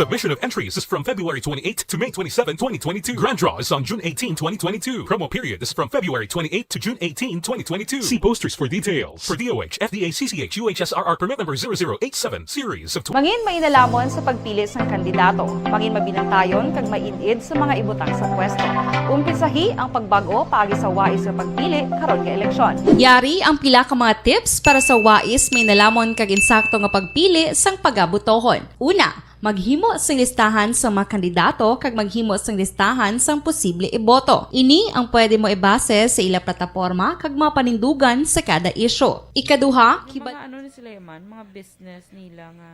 Submission of entries is from February twenty-eight to May twenty-seven, twenty twenty-two. Grand draw is on June eighteen, twenty twenty-two. Promo period is from February twenty-eight to June eighteen, twenty twenty-two. See posters for details. For D O H, F D A, C C H, U H S R R permit number zero zero eight seven, series of tw- Mangin mainalomon sa pagpili sang kandidato. Mangin mabinantayon kag maid-id sa mga ibutang sa pwesto. Umpisahi ang pagbag-o paagi sa wais nga pagpili karon nga eleksyon. Yari ang pila ka mga tips para sa wais, mainalomon kag insakto nga pagpili sang pagabutohon. Una, maghimo sing listahan sa mga kandidato kag maghimo sing listahan sang posible iboto. Ini ang pwede mo ibase sa ila plataporma kag mga panindugan sa kada isyu. Ikaduha, Yung kiba- mga ano ni sila man, mga business nila nga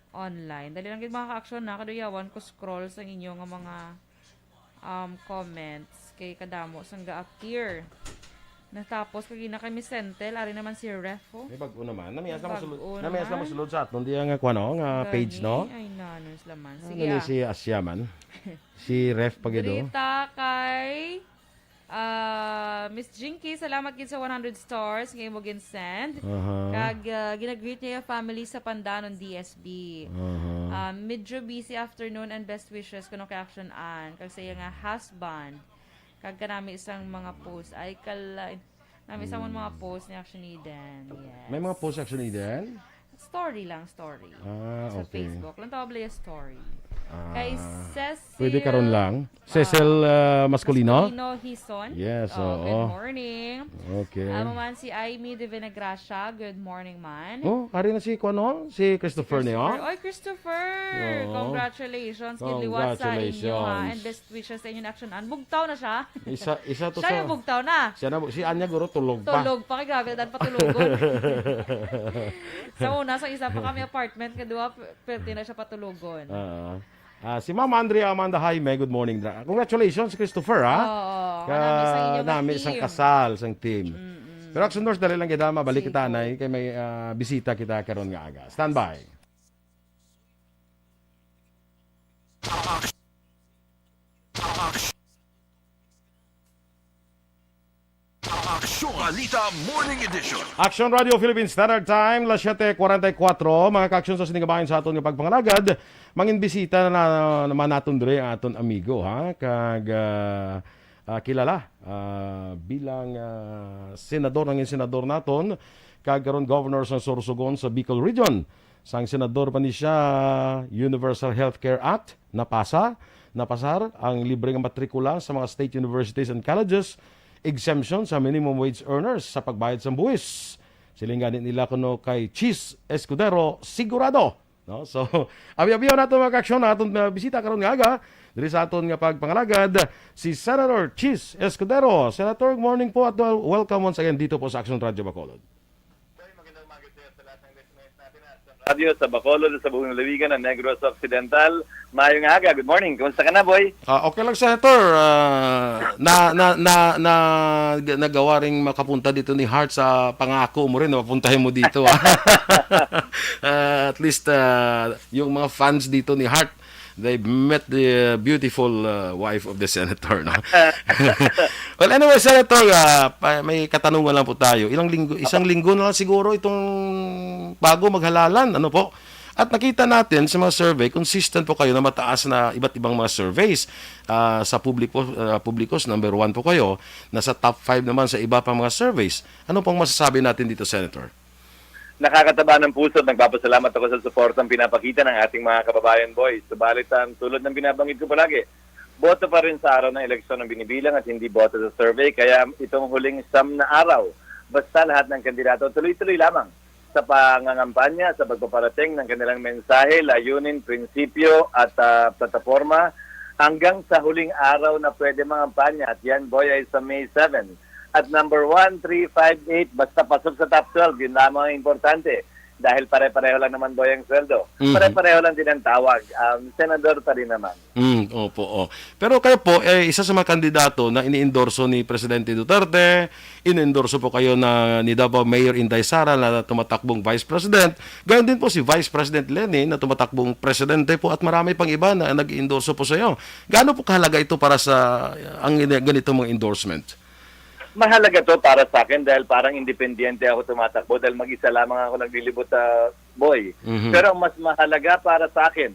online. Dali lang gid, mga ka-aksyon, na kaduyawan ko scroll sa inyo nga mga, um, comments kay kadamo sang ga-appear. Natapos kag ina kay Miss Sentel, ari naman si Ref, oh. May bag-o naman. Namias na May masulod, bag-o namias na naman. Masulod sa aton diya nga, kuwan, oh, nga Gani, page, no? Ay, nanon sila man. Ano Sige, ni ah. Si Asya man? Si Ref pa gid, oh. Drita kay, ah, Miss Jinky, salamat gid sa one hundred stars nga imo gin-send. Aha. Kag, ah, ginagreet niya yung family sa Pandanon, D S B. Aha. Ah, medyo busy afternoon and best wishes kuno kay Action Ann kag sa iya nga husband. Kag kanami isang mga post. Ay, kala-, nami isang Mm. mga post ni Action Eden. Yes. May mga post Action Eden? Story lang, story. Ah, Sa okay. Facebook. Lang tawag nila story. Ah, Kay Cecil, pwede karon lang. ah, Cecil, ah, Masculino? Masculino Hison. Yes, Oh, oo. Good morning. Okay. Amo man si Aimee de Venegracia. Good morning man. Oh, ari na si, kuwan, oh, si Christopher niyo? Christopher. Oy, Christopher! Oo. Congratulations. Gid liwat sa inyo, ha. Congratulations. And best wishes sa inyo ni Action Ann. Bugtaw na siya. Isa, isa to Siya sa yung bugtaw na. Siya na bu-, si Anya guro tulog pa. Tulog pa. Kay grabe, dan patulogon. Sa una, sa isa pa kami apartment, nga duha, p-, pwerte na siya patulogon. Oo. Ah, si Ma'am Andrea Amanda Jaime, good morning, Dra. Congratulations, Christopher, ha? Oo. Ka-, Nami sa inyo nga nami sang team. Kasal, sang team. Mm-mm. Pero Action North, dali lang kita, mabalik Sige kita, po. Nay, kay may, ah, bisita kita karon nga aga. Standby. Aksyon Balita Morning Edition. Action Radio Philippine Standard Time, las siete cuarenta y cuatro. Mga ka-aksyon, sa sini nga bahin sa aton nga pagpangalagad, manginbisita na naman naton diri ang aton amigo, ha? Kag, ah, ah, kilala, ah, bilang, ah, senador, nangin senador naton, kag karon governor sa Sorsogon sa Bicol Region. Sang senador pa ni siya, Universal Healthcare Act, napasa, napasar ang libre nga matrikula sa mga state universities and colleges, exemption sa minimum wage earners sa pagbayad sang buwis. Siling gani nila kuno kay Chiz Escudero, sigurado, no? So, abi-abion nato, mga ka-aksyon, na aton, uh, bisita karon nga aga, diri sa aton nga pagpangalagad, si Senator Chiz Escudero. Senator, good morning po at wel-, welcome once again dito po sa Action Radio Bacolod. Boy, magandang umaga sa'yo, sa lahat ng listeners natin at sa radyo, sa Bacolod, sa buong lalawigan ng Negros Occidental. Maayong aga. Good morning. Kumusta ka na, boy? Ah, okay lang, Senator. Ah, na, na, na, na, nagawa ring makapunta dito ni Heart sa pangako mo rin, mapuntahin mo dito, ah. Ah, at least, ah, yung mga fans dito ni Heart, they met the, uh, beautiful, uh, wife of the senator, no? Well, anyway, Senator, uh, pa-, may katanungan lang po tayo. Ilang linggo, isang linggo na lang siguro itong bago maghalalan, ano po? At nakita natin sa mga survey, consistent po kayo na mataas na iba't ibang mga surveys. Ah, sa publiko, ah, publikos, number one po kayo. Nasa top five naman sa iba pang mga surveys. Ano pong masasabi natin dito, Senator? Nakakataba ng puso at nagpapasalamat ako sa suportang pinapakita ng ating mga kababayan, Boy. Subalit, ang tulad ng binabanggit ko palagi, boto pa rin sa araw ng eleksyon ang binibilang at hindi boto sa survey. Kaya itong huling siyam na araw, basta lahat ng kandidato tuloy-tuloy lamang sa pangangampanya, sa pagpaparating ng kanilang mensahe, layunin, prinsipyo at, ah, plataporma hanggang sa huling araw na pwede mangampanya. At yan, Boy, ay sa May seven. At number one, three, five, eight, basta pasok sa top twelve, yun lamang ang importante. Dahil pare-pareho lang naman, Boy, ang sweldo. Mhm. Pare-pareho lang din ang tawag. Um, senador pa rin naman. Mm, opo, oh. Pero kayo po, eh, isa sa mga kandidato na iniendorso ni Presidente Duterte, iniendorso po kayo na ni Davao Mayor Inday Sara na tumatakbong Vice President. Gayon din po si Vice President Leni na tumatakbong presidente po at marami pang iba na nag-endorso po sa iyo. Gaano po kahalaga ito para sa ang ini- ganito mong endorsement? Mahalaga to para sa akin dahil parang independiente ako tumatakbo dahil mag-isa lamang ako naglilibot, ah, Boy. Mhm. Pero ang mas mahalaga para sa akin,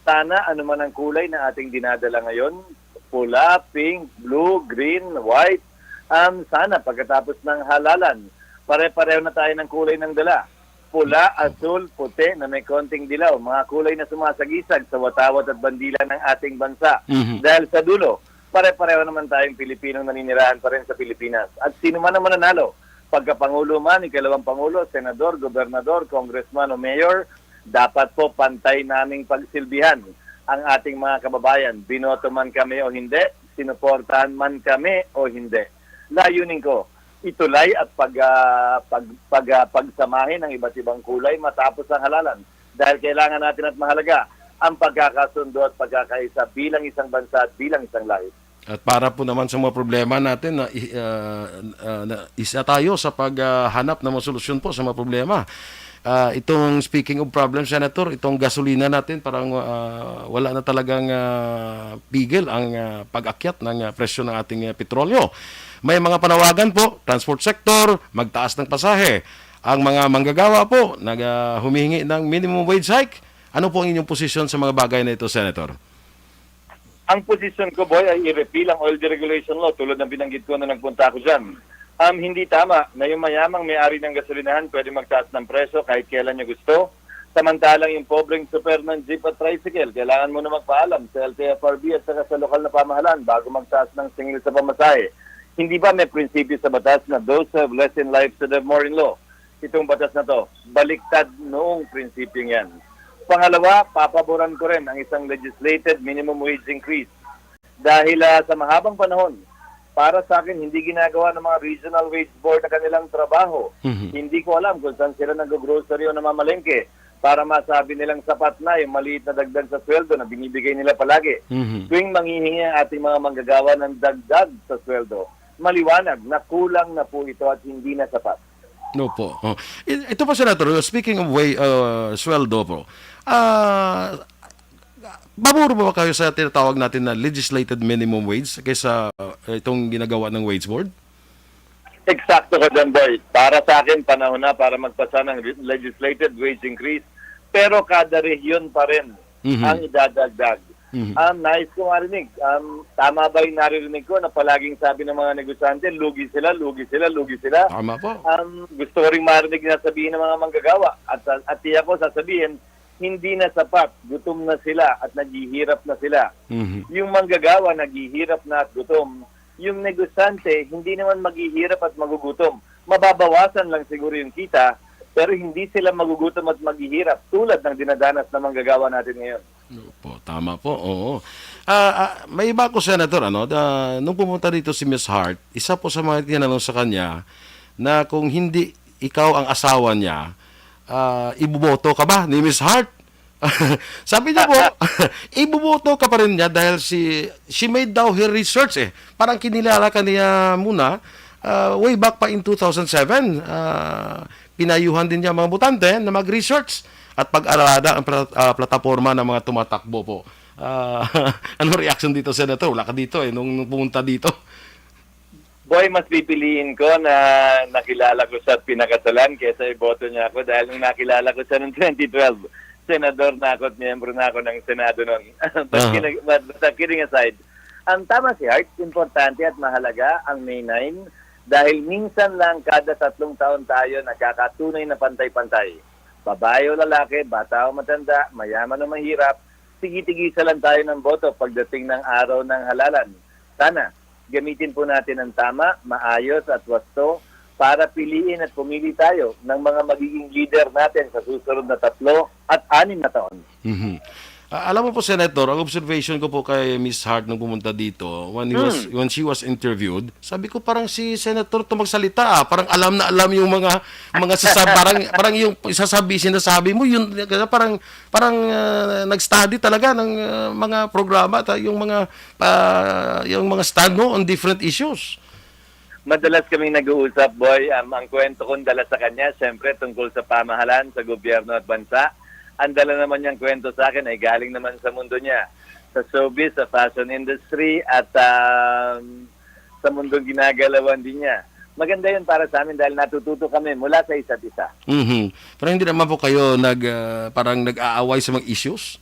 sana anuman ang kulay na ating dinadala ngayon, pula, pink, blue, green, white, um, sana pagkatapos ng halalan, pare-pareho na tayo ng kulay ng dala. Pula, asul, puti na may konting dilaw, mga kulay na sumasagisag sa watawat at bandila ng ating bansa. Mhm. Dahil sa dulo, pare-pareho naman tayong Pilipinong naninirahan pa rin sa Pilipinas. At sino man ang mananalo, pagkapangulo man, ikalawang pangulo, senador, gobernador, congressman o mayor, dapat po pantay naming pagsilbihan ang ating mga kababayan. Binoto man kami o hindi, sinuportahan man kami o hindi. Layunin ko, itulay at pag, ah, pag, pag, ah, pagsamahin ang iba't ibang kulay matapos ang halalan. Dahil kailangan natin at mahalaga ang pagkakasundo at pagkakaisa bilang isang bansa at bilang isang lahi. At para po naman sa mga problema natin, na, i- ah, ah, na isa tayo sa paghanap ng mga solusyon po sa mga problema. Ah, itong, speaking of problems, Senator, itong gasolina natin, parang, ah, wala na talagang, ah, pigil ang, ah, pag-akyat ng, ah, presyo ng ating, ah, petrolyo. May mga panawagan po, transport sector, magtaas ng pasahe. Ang mga manggagawa po, nag, ah, humihingi ng minimum wage hike. Ano po ang inyong posisyon sa mga bagay na ito, Senator? Ang posisyon ko, Boy, ay i-repeal ang oil deregulation law, tulad ng binanggit ko na nagpunta ako dyan. Um, hindi tama na yung mayamang may-ari ng gasolinahan pwede magtaas ng presyo kahit kailan niya gusto. Samantalang yung pobreng super ng jeep at tricycle, kailangan mo na magpaalam sa L T F R B at saka sa lokal na pamahalaan bago magtaas ng singil sa pamasahe. Hindi ba may prinsipyo sa batas na those who have less in life should have more in law? Itong batas na to, baliktad noong prinsipyong yan. Pangalawa, papaboran ko rin ang isang legislated minimum wage increase. Dahil, ah, sa mahabang panahon, para sa akin, hindi ginagawa ng mga regional wage board ang kanilang trabaho. Mhm. Hindi ko alam kung saan sila nag-grocery o namamalengke para masabi nilang sapat na yung maliit na dagdag sa sweldo na binibigay nila palagi. Mhm. Tuwing manghihingi ang ating mga manggagawa ng dagdag sa sweldo, maliwanag na kulang na po ito at hindi na sapat. Opo. Oh. I- Ito po, Senator, speaking of way, uh, sweldo po, ah, pabor ba kayo sa tinatawag natin na legislated minimum wage kaysa, uh, itong ginagawa ng wage board? Eksakto ka dyan, Boy. Para sa akin, panahon na para magpasa ng re- legislated wage increase. Pero kada rehiyon pa rin Mhm. ang idadagdag. Mhm. Um, nais ko marinig, um, tama ba yung naririnig ko na palaging sabi ng mga negosyante, "Lugi sila, lugi sila, lugi sila"? Tama po. Um, gusto ko rin marinig na sabihin ng mga manggagawa. At, at tiyak ko sasabihin, hindi na sapat, gutom na sila at naghihirap na sila. Mhm. Yung manggagawa, naghihirap na at gutom. Yung negosyante, hindi naman maghihirap at magugutom. Mababawasan lang siguro yung kita, pero hindi sila magugutom at maghihirap tulad ng dinadanas ng manggagawa natin ngayon. Opo, tama po. Oo. Ah, ah, may iba ko, Senator, ano, da, nung pumunta dito si Miss Hart, isa po sa mga tinanong sa kanya na kung hindi ikaw ang asawa niya, ah, iboboto ka ba ni Miss Hart? Sabi niya po, iboboto ka pa rin niya dahil si she made daw her research eh. Parang kinilala ka niya muna, ah, way back pa in two thousand seven. Ah, pinayuhan din niya ang mga botante na mag-research at pag-aralada ang pla- ah, plataporma ng mga tumatakbo po. Ah, anong reaction dito, Senator? Wala ka dito eh, nung, nung pumunta dito. Boy, mas pipiliin ko na nakilala ko siya at pinakasalan kaysa iboto niya ako dahil nung nakilala ko siya noong twenty twelve, senador na ako at miyembro na ako ng Senado noon. But, Aha. kinag- but, but, uh, kidding aside, ang tama si Art, importante at mahalaga ang May nine dahil minsan lang kada tatlong taon tayo nagkakatunay na pantay-pantay. Babae o lalaki, bata o matanda, mayaman o mahirap, tigi-tigisa lang tayo ng boto pagdating ng araw ng halalan. Sana, gamitin po natin ang tama, maayos at wasto para piliin at pumili tayo ng mga magiging leader natin sa susunod na tatlo at anim na taon. Mhm. Ah, alam mo po, Senator, ang observation ko po kay Miss Hart nung pumunta dito, when he was, Hmm. when she was interviewed, sabi ko, "Parang si Senator to magsalita, ah. Parang alam na alam yung mga, mga sasab-, parang, parang yung sasabi, sinasabi mo, yun, parang, parang, ah, nag-study talaga ng, ah, mga programa, ta-, yung mga, ah, yung mga stand mo on different issues." Madalas kaming nag-uusap, Boy. Um, ang kwento kong dala sa kanya, siyempre, tungkol sa pamahalaan, sa gobyerno at bansa. Ang dala naman niyang kwento sa akin ay galing naman sa mundo niya, sa showbiz, sa fashion industry, at, um, sa mundong ginagalawan din niya. Maganda yun para sa amin dahil natututo kami mula sa isa't isa. Mhm. Pero hindi naman po kayo nag, ah, parang nag-aaway sa mga issues?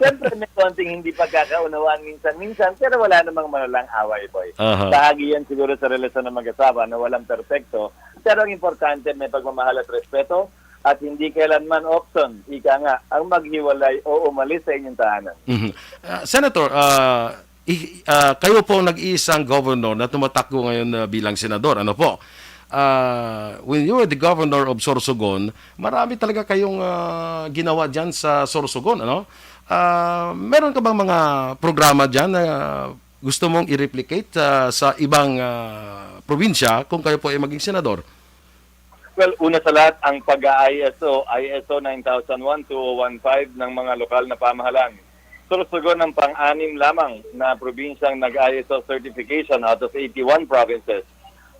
Siyempre, may konting hindi pagkakaunawaan minsan-minsan, pero wala namang malalang away, Boy. Aha. Bahagi yan siguro sa relasyon ng mag-asawa na walang perpekto, pero ang importante, may pagmamahal at respeto, at hindi kailanman option, ika nga, ang maghiwalay o umalis sa inyong tahanan. Mhm. Ah, Senator, ah, i-, ah, kayo po ang nag-iisang governor na tumatakbo ngayon, ah, bilang senador. Ano po? Ah, when you were the governor of Sorsogon, marami talaga kayong, ah, ginawa dyan sa Sorsogon, ano? Ah, meron ka bang mga programa dyan na gusto mong i-replicate, ah, sa ibang, ah, probinsya kung kayo po ay maging senador? Well, una sa lahat, ang pag-I S O, I S O nine thousand one, two oh one five ng mga lokal na pamahalaan. Sorsogon ang pang-anim lamang na probinsyang nag-I S O certification out of eighty-one provinces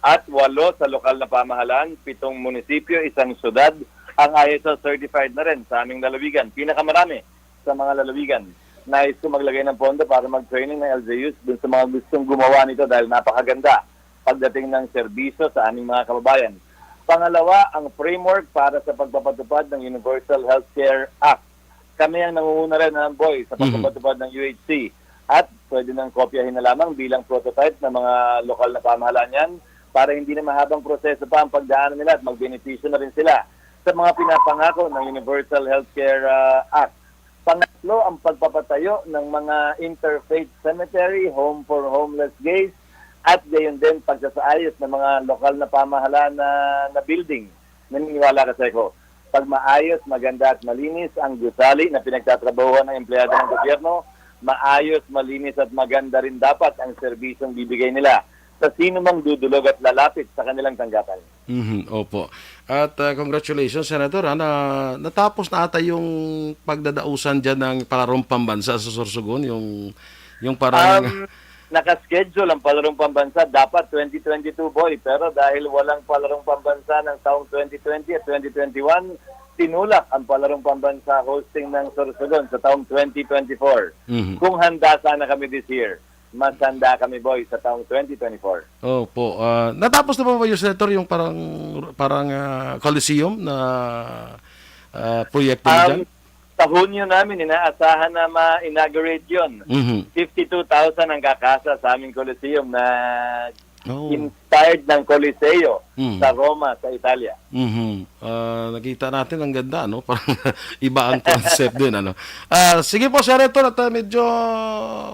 at walo sa lokal na pamahalaan, pitong munisipyo, isang syudad, ang I S O certified na rin sa aming lalawigan. Pinakamarami sa mga lalawigan. Nais ko maglagay ng pondo para mag-training ng L G Us dun sa mga gustong gumawa nito dahil napakaganda pagdating ng serbisyo sa aming mga kababayan. Pangalawa, ang framework para sa pagpapatupad ng Universal Healthcare Act. Kami ang nangunguna rin, ha, Boy, sa Mhm. pagpapatupad ng U H C. At pwede nang kopyahin na lamang bilang prototype ng mga lokal na pamahalaan yan para hindi na mahabang proseso pa ang pagdaanan nila at magbenepisyo na rin sila sa mga pinapangako ng Universal Healthcare, ah, Act. Pangatlo, ang pagpapatayo ng mga interfaith cemetery, home for homeless gays, at gayon din pagsasaayos ng mga lokal na pamahalaan na, na building. Naniniwala ka, Seco, pag maayos, maganda at malinis ang gusali na pinagtatrabahuhan ng empleyado ng gobyerno, maayos, malinis at maganda rin dapat ang serbisyong bibigay nila sa sino mang dudulog at lalapit sa kanilang tanggapan. Mhm, opo. At, ah, congratulations, Senator, ha, na natapos na ata yung pagdadausan dyan ng Palarong Pambansa sa Sorsogon, yung, yung parang Um, naka-schedule ang Palarong Pambansa dapat twenty twenty-two, Boy, pero dahil walang Palarong Pambansa ng taong twenty twenty at twenty twenty-one, tinulak ang Palarong Pambansa hosting ng Sorsogon sa taong twenty twenty-four. Mhm. Kung handa sana kami this year, mas handa kami, Boy, sa taong twenty twenty-four. Opo. Ah, natapos na po ba yung, Senator, yung parang, parang, ah, Coliseum na, ah, proyekto niyo Um, dyan? Sa Hunyo namin, inaasahan na ma-inaugurate yun. Mhm. Fifty-two thousand ang kakasa sa aming Coliseum na Oh. inspired ng Coliseo Mm. sa Roma, sa Italia. Mhm. Ah, nakita natin ang ganda, no? Parang iba ang concept din, ano? Ah, sige po, Senator, at, ah, medyo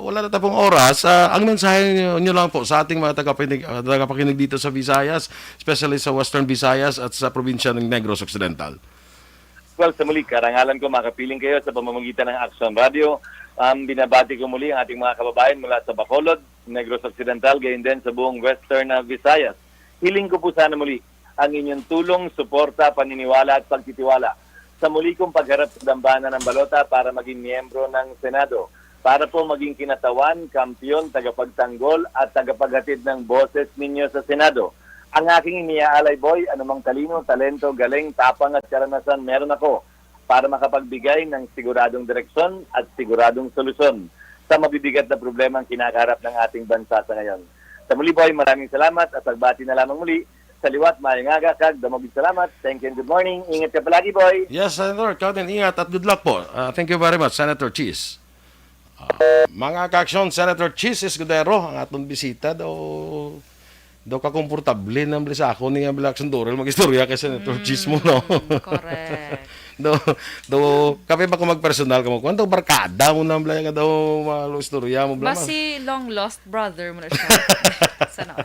wala na ta pong oras. Ah, ang mensahe niyo, niyo lang po sa ating mga tagapakinig, ah, tagapakinig dito sa Visayas, especially sa Western Visayas at sa probinsya ng Negros Occidental. Well, sa muli, karangalan ko makapiling kayo sa pamamagitan ng Action Radio. Um, binabati ko muli ang ating mga kababayan mula sa Bacolod, Negros Occidental, gayon din sa buong Western, ah, Visayas. Hiling ko po sana muli ang inyong tulong, suporta, paniniwala at pagtitiwala. Sa muli kong pagharap sa dambana ng balota para maging miyembro ng Senado, para po maging kinatawan, kampiyon, tagapagtanggol at tagapaghatid ng boses ninyo sa Senado. Ang aking iniaalay, Boy, anumang talino, talento, galing, tapang at karanasan meron ako para makapagbigay ng siguradong direksyon at siguradong solusyon sa mabibigat na problema ang kinakaharap ng ating bansa sa ngayon. Sa muli, Boy, maraming salamat at pagbati na lamang muli Sa liwat, maayong aga kag damo gid salamat. Thank you and good morning. Ingat ka palagi, boy. Yes, Senator. Ikaw din, ingat at good luck po. Ah, thank you very much, Senator Cheese. Ah, mga kaaksyon, Senator Cheese Escudero, ang aton bisita daw, daw kakomportable na bali sa ako ni nga bala aksyon Dorel mag-istorya kay Senator Cheese mo, no? Mm, correct. Do, do, kape ba kung magpersonal ka mo? Kung daw barkada mo na bala nga daw malo istorya mo, bala, mas Basi long lost brother mo na siya. Sana.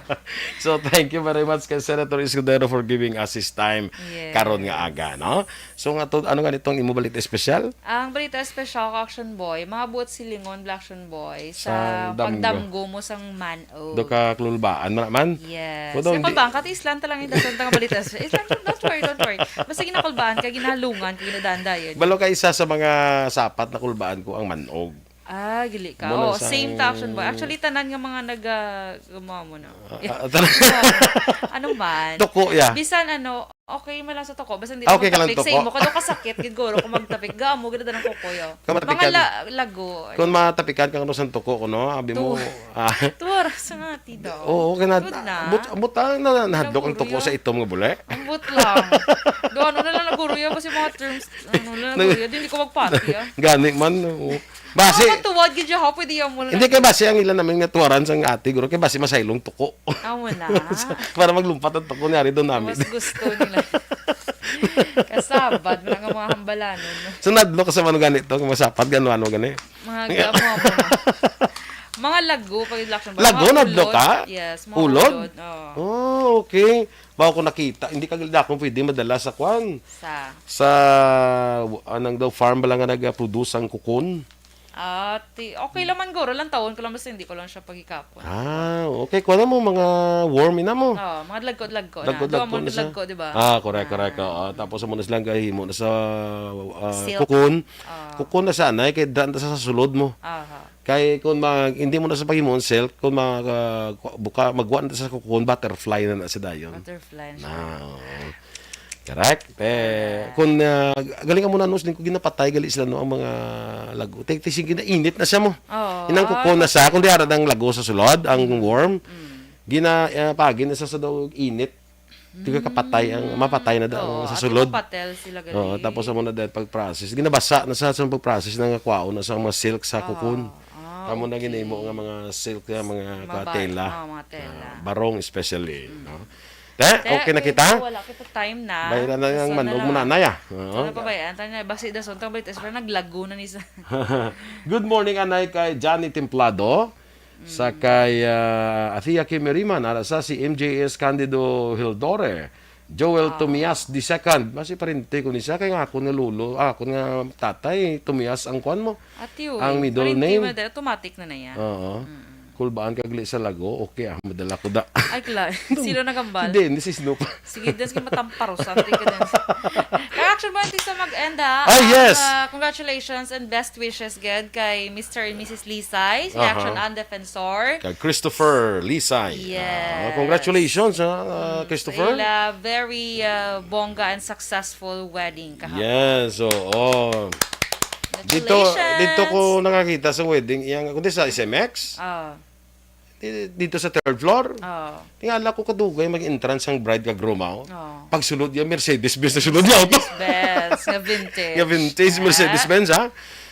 So, thank you very much kay Senator Escudero for giving us his time Yes. karon nga aga, no? So, nga to, ano nga nitong imo balita espesyal? Ang balita espesyal ka Action Boy, mga buot silingon, Black Action Boy, Sa sa damgo. pagdamgo mo sang man-og. Do ka klulbaan, man, man? Yes. Kudo, Kung di- bangka, ti islan ta lang yung dason tang balita. Islan, don't worry, don't worry. Basta ginakulbaan ka, ginahalungan ka, ginadandayan. Balo ka isa sa mga sapat na kulbaan ko ang manog. Ah, gili ka. Muna Oh, sa same to Action Boy. Actually, tanan nga mga nag, ah, gumawa mo na. Ah, ah, tanan. Ano man? Toko, ya. Bisan ano, okay man lang sa toko. Basta hindi Ah, okay ka lang magtapik sa toko? imo. Kado kasakit, gid guro, kung magtapik. Gamo, gid ang kuko, yo. Kung matapikan, Mga la- lago. Kung matapikan ka, ano, sa toko, kuno, abi mo, Tu- ah. Tuwara sa nga, ti daw. Oo, okay na. Good na. But, but, ah, na, nahadlok ang Naguro toko ya. sa itom nga bule. Ambot lang. Do, ano na lang naguro ya, basta yung mga terms, ano na lang naguro ya. Di, hindi ko magpati, ah. Gani man, oo. Basi, Mga matuwad, gid ya, ha? Pwede yan mo lang. Hindi kay basi ang ilan namin nga tuwaran sang ate, guro, kay basi masaylong tuko. Amo na. Para maglumpat ang tuko ni Ari doon namin. Mas gusto nila. Kasabad mo lang ang mga hambalanon, no? So, nadlo ka sa mano gani to, kung masapat, gano, ano gani? Mga gamo, amo na. Mga lago, pag Black Action Boy. Lago, Mga nadlo ulod. ka? Yes, mga Ulod? ulod, oo. Oh, okay. Bago ko nakita, hindi ka gilda akong pwede madala sa kwan. Sa? Sa, anang daw farm ba lang nga nag-produce ang kukon? Ah, ti-, okay lang man guro, lang taon ko lang, basta hindi ko lang siya paghikapon. Ah, okay. Kuha na mo mga worm, ina mo. Oo, mga lagko-lagko na. Lagko-lagko Doon mo na siya. lagko, di ba? Ah, correct, Ah. correct. Oo. Tapos mo na silang kahimo na sa, ah, Silk. kukon. Ah. Kukon na sa anay, kay daan na sa sulod mo. Aha. Kay kung mag, hindi mo na sa paghimo ang silk, kung mag, ah, buka, magwa na sa kukon, butterfly na na sa dayon. Butterfly na siya. Na, oo. Correct. Eh, Correct. kung, ah, galing ka muna, no, siling ko ginapatay, gali sila, no, ang mga lago. Te, te, sige na, init na siya mo. Oo. Inang Ah, kuko na siya, kung di harad ang lago sa sulod, ang Mm. worm, Mm. gina, ah, pagi na sa, sa daw init. Di ka kapatay ang, Mm. mapatay na daw Oo, ang sa ato sulod. Patel sila gali. Oo, tapos amo na dahil pag-process. Ginabasa na sa, sa pag-process na nga kwaon na sa mga silk sa Oo. kukon. Ah, Kamo na okay. ginimo nga mga silk nga mga Maba-, katela. ah, mga tela. Ah, barong especially, Mm. no? Te, Te, okay na okay, kita? wala kita time na. Bayran na Dason ang na manog lang. mo, nanay, ah. Oo. Ano pa ba yan? Tanya, basi dason, tang balita, sila naglago na ni sa Good morning, anay, kay Johnny Templado. Sa Mm. kay, ah, Athea Kim Meriman, ara sa si M J S Candido Hildore, Joel Ah. Tomias the second. Basi parente ko ni siya, kay nga ako nga lolo, ah, ako nga tatay, Tomias ang kwan mo. Ati, uy. Ang middle Parente name. mo na, automatic na na yan. Oo. Mm. Kulbaan ka gali sa lago, okay, ah, madala ko da. Ay, kla-, sino nagambal? Hindi, hindi si Snoop. Sige, das ka matamparos, ante ka din. Kaya action mo, ante sa mag-end, ha? Ah, Ang, yes. ah, congratulations and best wishes, gid, kay Mister and Missus Lisay, si Aha. Action and Defensor. Kay Christopher Lisay. Yes. Ah, congratulations, ha, ah, Mm, Christopher. sa ila, very, ah, bongga and successful wedding kahapon. Yes, oo. Dito, Congratulations. dito ko nakakita sa wedding, iyang, kundi sa S M X. Ah. Di-, dito sa third floor. Oo. Tingala ko kadugay mag-entrance ang bride kag groom, ah, oh. Oo. Pagsulod niya, Mercedes-Benz na sulod niya, auto. Mercedes-Benz, nga vintage. Nga vintage, Ah. Mercedes-Benz, ha?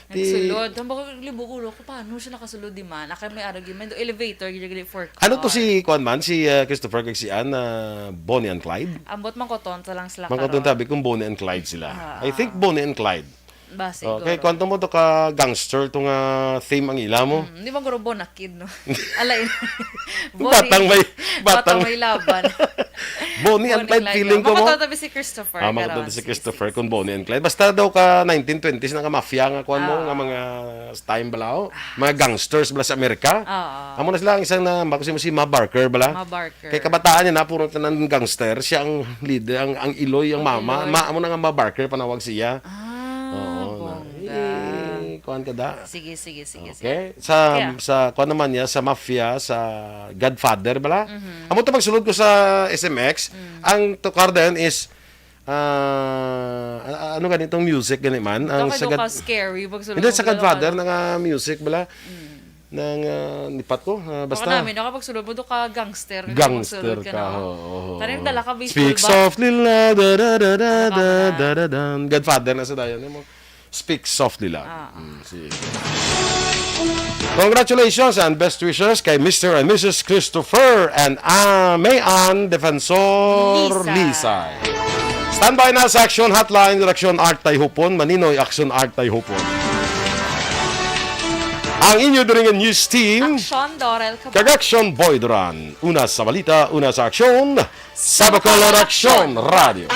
Di Nagsulod. Ang baka libo ko, ko, paano siya nakasulod, di man? Aka may argument, elevator, gid, gid, for Ano to car. si, kuwan man, si, ah, Christopher kag si Ann, ah, Bonnie and Clyde? Ambot man ko, tonto lang sila Mangkoton karon. tabi kung Bonnie and Clyde sila. Ah. I think Bonnie and Clyde. Basi, Okay, siguro. kwanto mo to ka gangster to nga theme ang ila mo? Hmm, di ba guro Bonakid, no? Alay. Bonnie, Batang may, batang batang may laban. Bonnie and Bonnie Clyde Clyde, feeling no? ko mo. Makatabi si Christopher Ah, makatabi Caron, si si, Christopher si, kung si. Bonnie and Clyde. Basta daw ka nineteen twenties na ka mafia nga kuan mo, Ah. nga mga time bala, oh. Mga gangsters bala sa Amerika. Ah, ah. Amo na sila ang isang na, bako si, si Ma Barker bala. Ma Barker. Kay kabataan niya na, puro tanan gangster. Siya ang leader, ang, ang iloy, ang Ang mama. iloy. Ma, amo na nga Ma Barker, panawag siya. Ah, Oo, na. bongga. Eh, kuwan ka da. Sige, sige, sige, sige. Okay? Sa, Kaya sa, kuwan naman niya, sa Mafia, sa Godfather, bala? Mhm. Amo to pagsulod ko sa S M X, Mm. ang tukar din is, ah, a-, ano ganitong music, gani man? Ikaw Ang kay sa do ka God-, scary, pagsulod Hindi, mo sa pala Godfather, ka. na nga music, bala? Mm. Nang, ah, ni Pato, ah, Basta basta. Namin, no, kapag sulod mo doon ka, gangster. Ka, Gangster sulod ka, no? oo, oo. Tanim dala ka, baseball Speak bat. softly la, da, da, da, da, Ano ba da, ka na? da, da, da. Godfather na sa dayon mo. Speak softly la. Ah. Mm, sige. Congratulations and best wishes kay Mister and Missus Christopher and, ah, May Ann Defensor Lisa. Lisa. Standby na sa Action Hotline, Action Art Tay Hupon, Maninoy Action Art Tay Hupon. Ang inyo duringan news team, Action, Dorel Cabal. kag Action Boy Duran. Una sa balita, una sa aksyon, sa Bacolod Action Radio.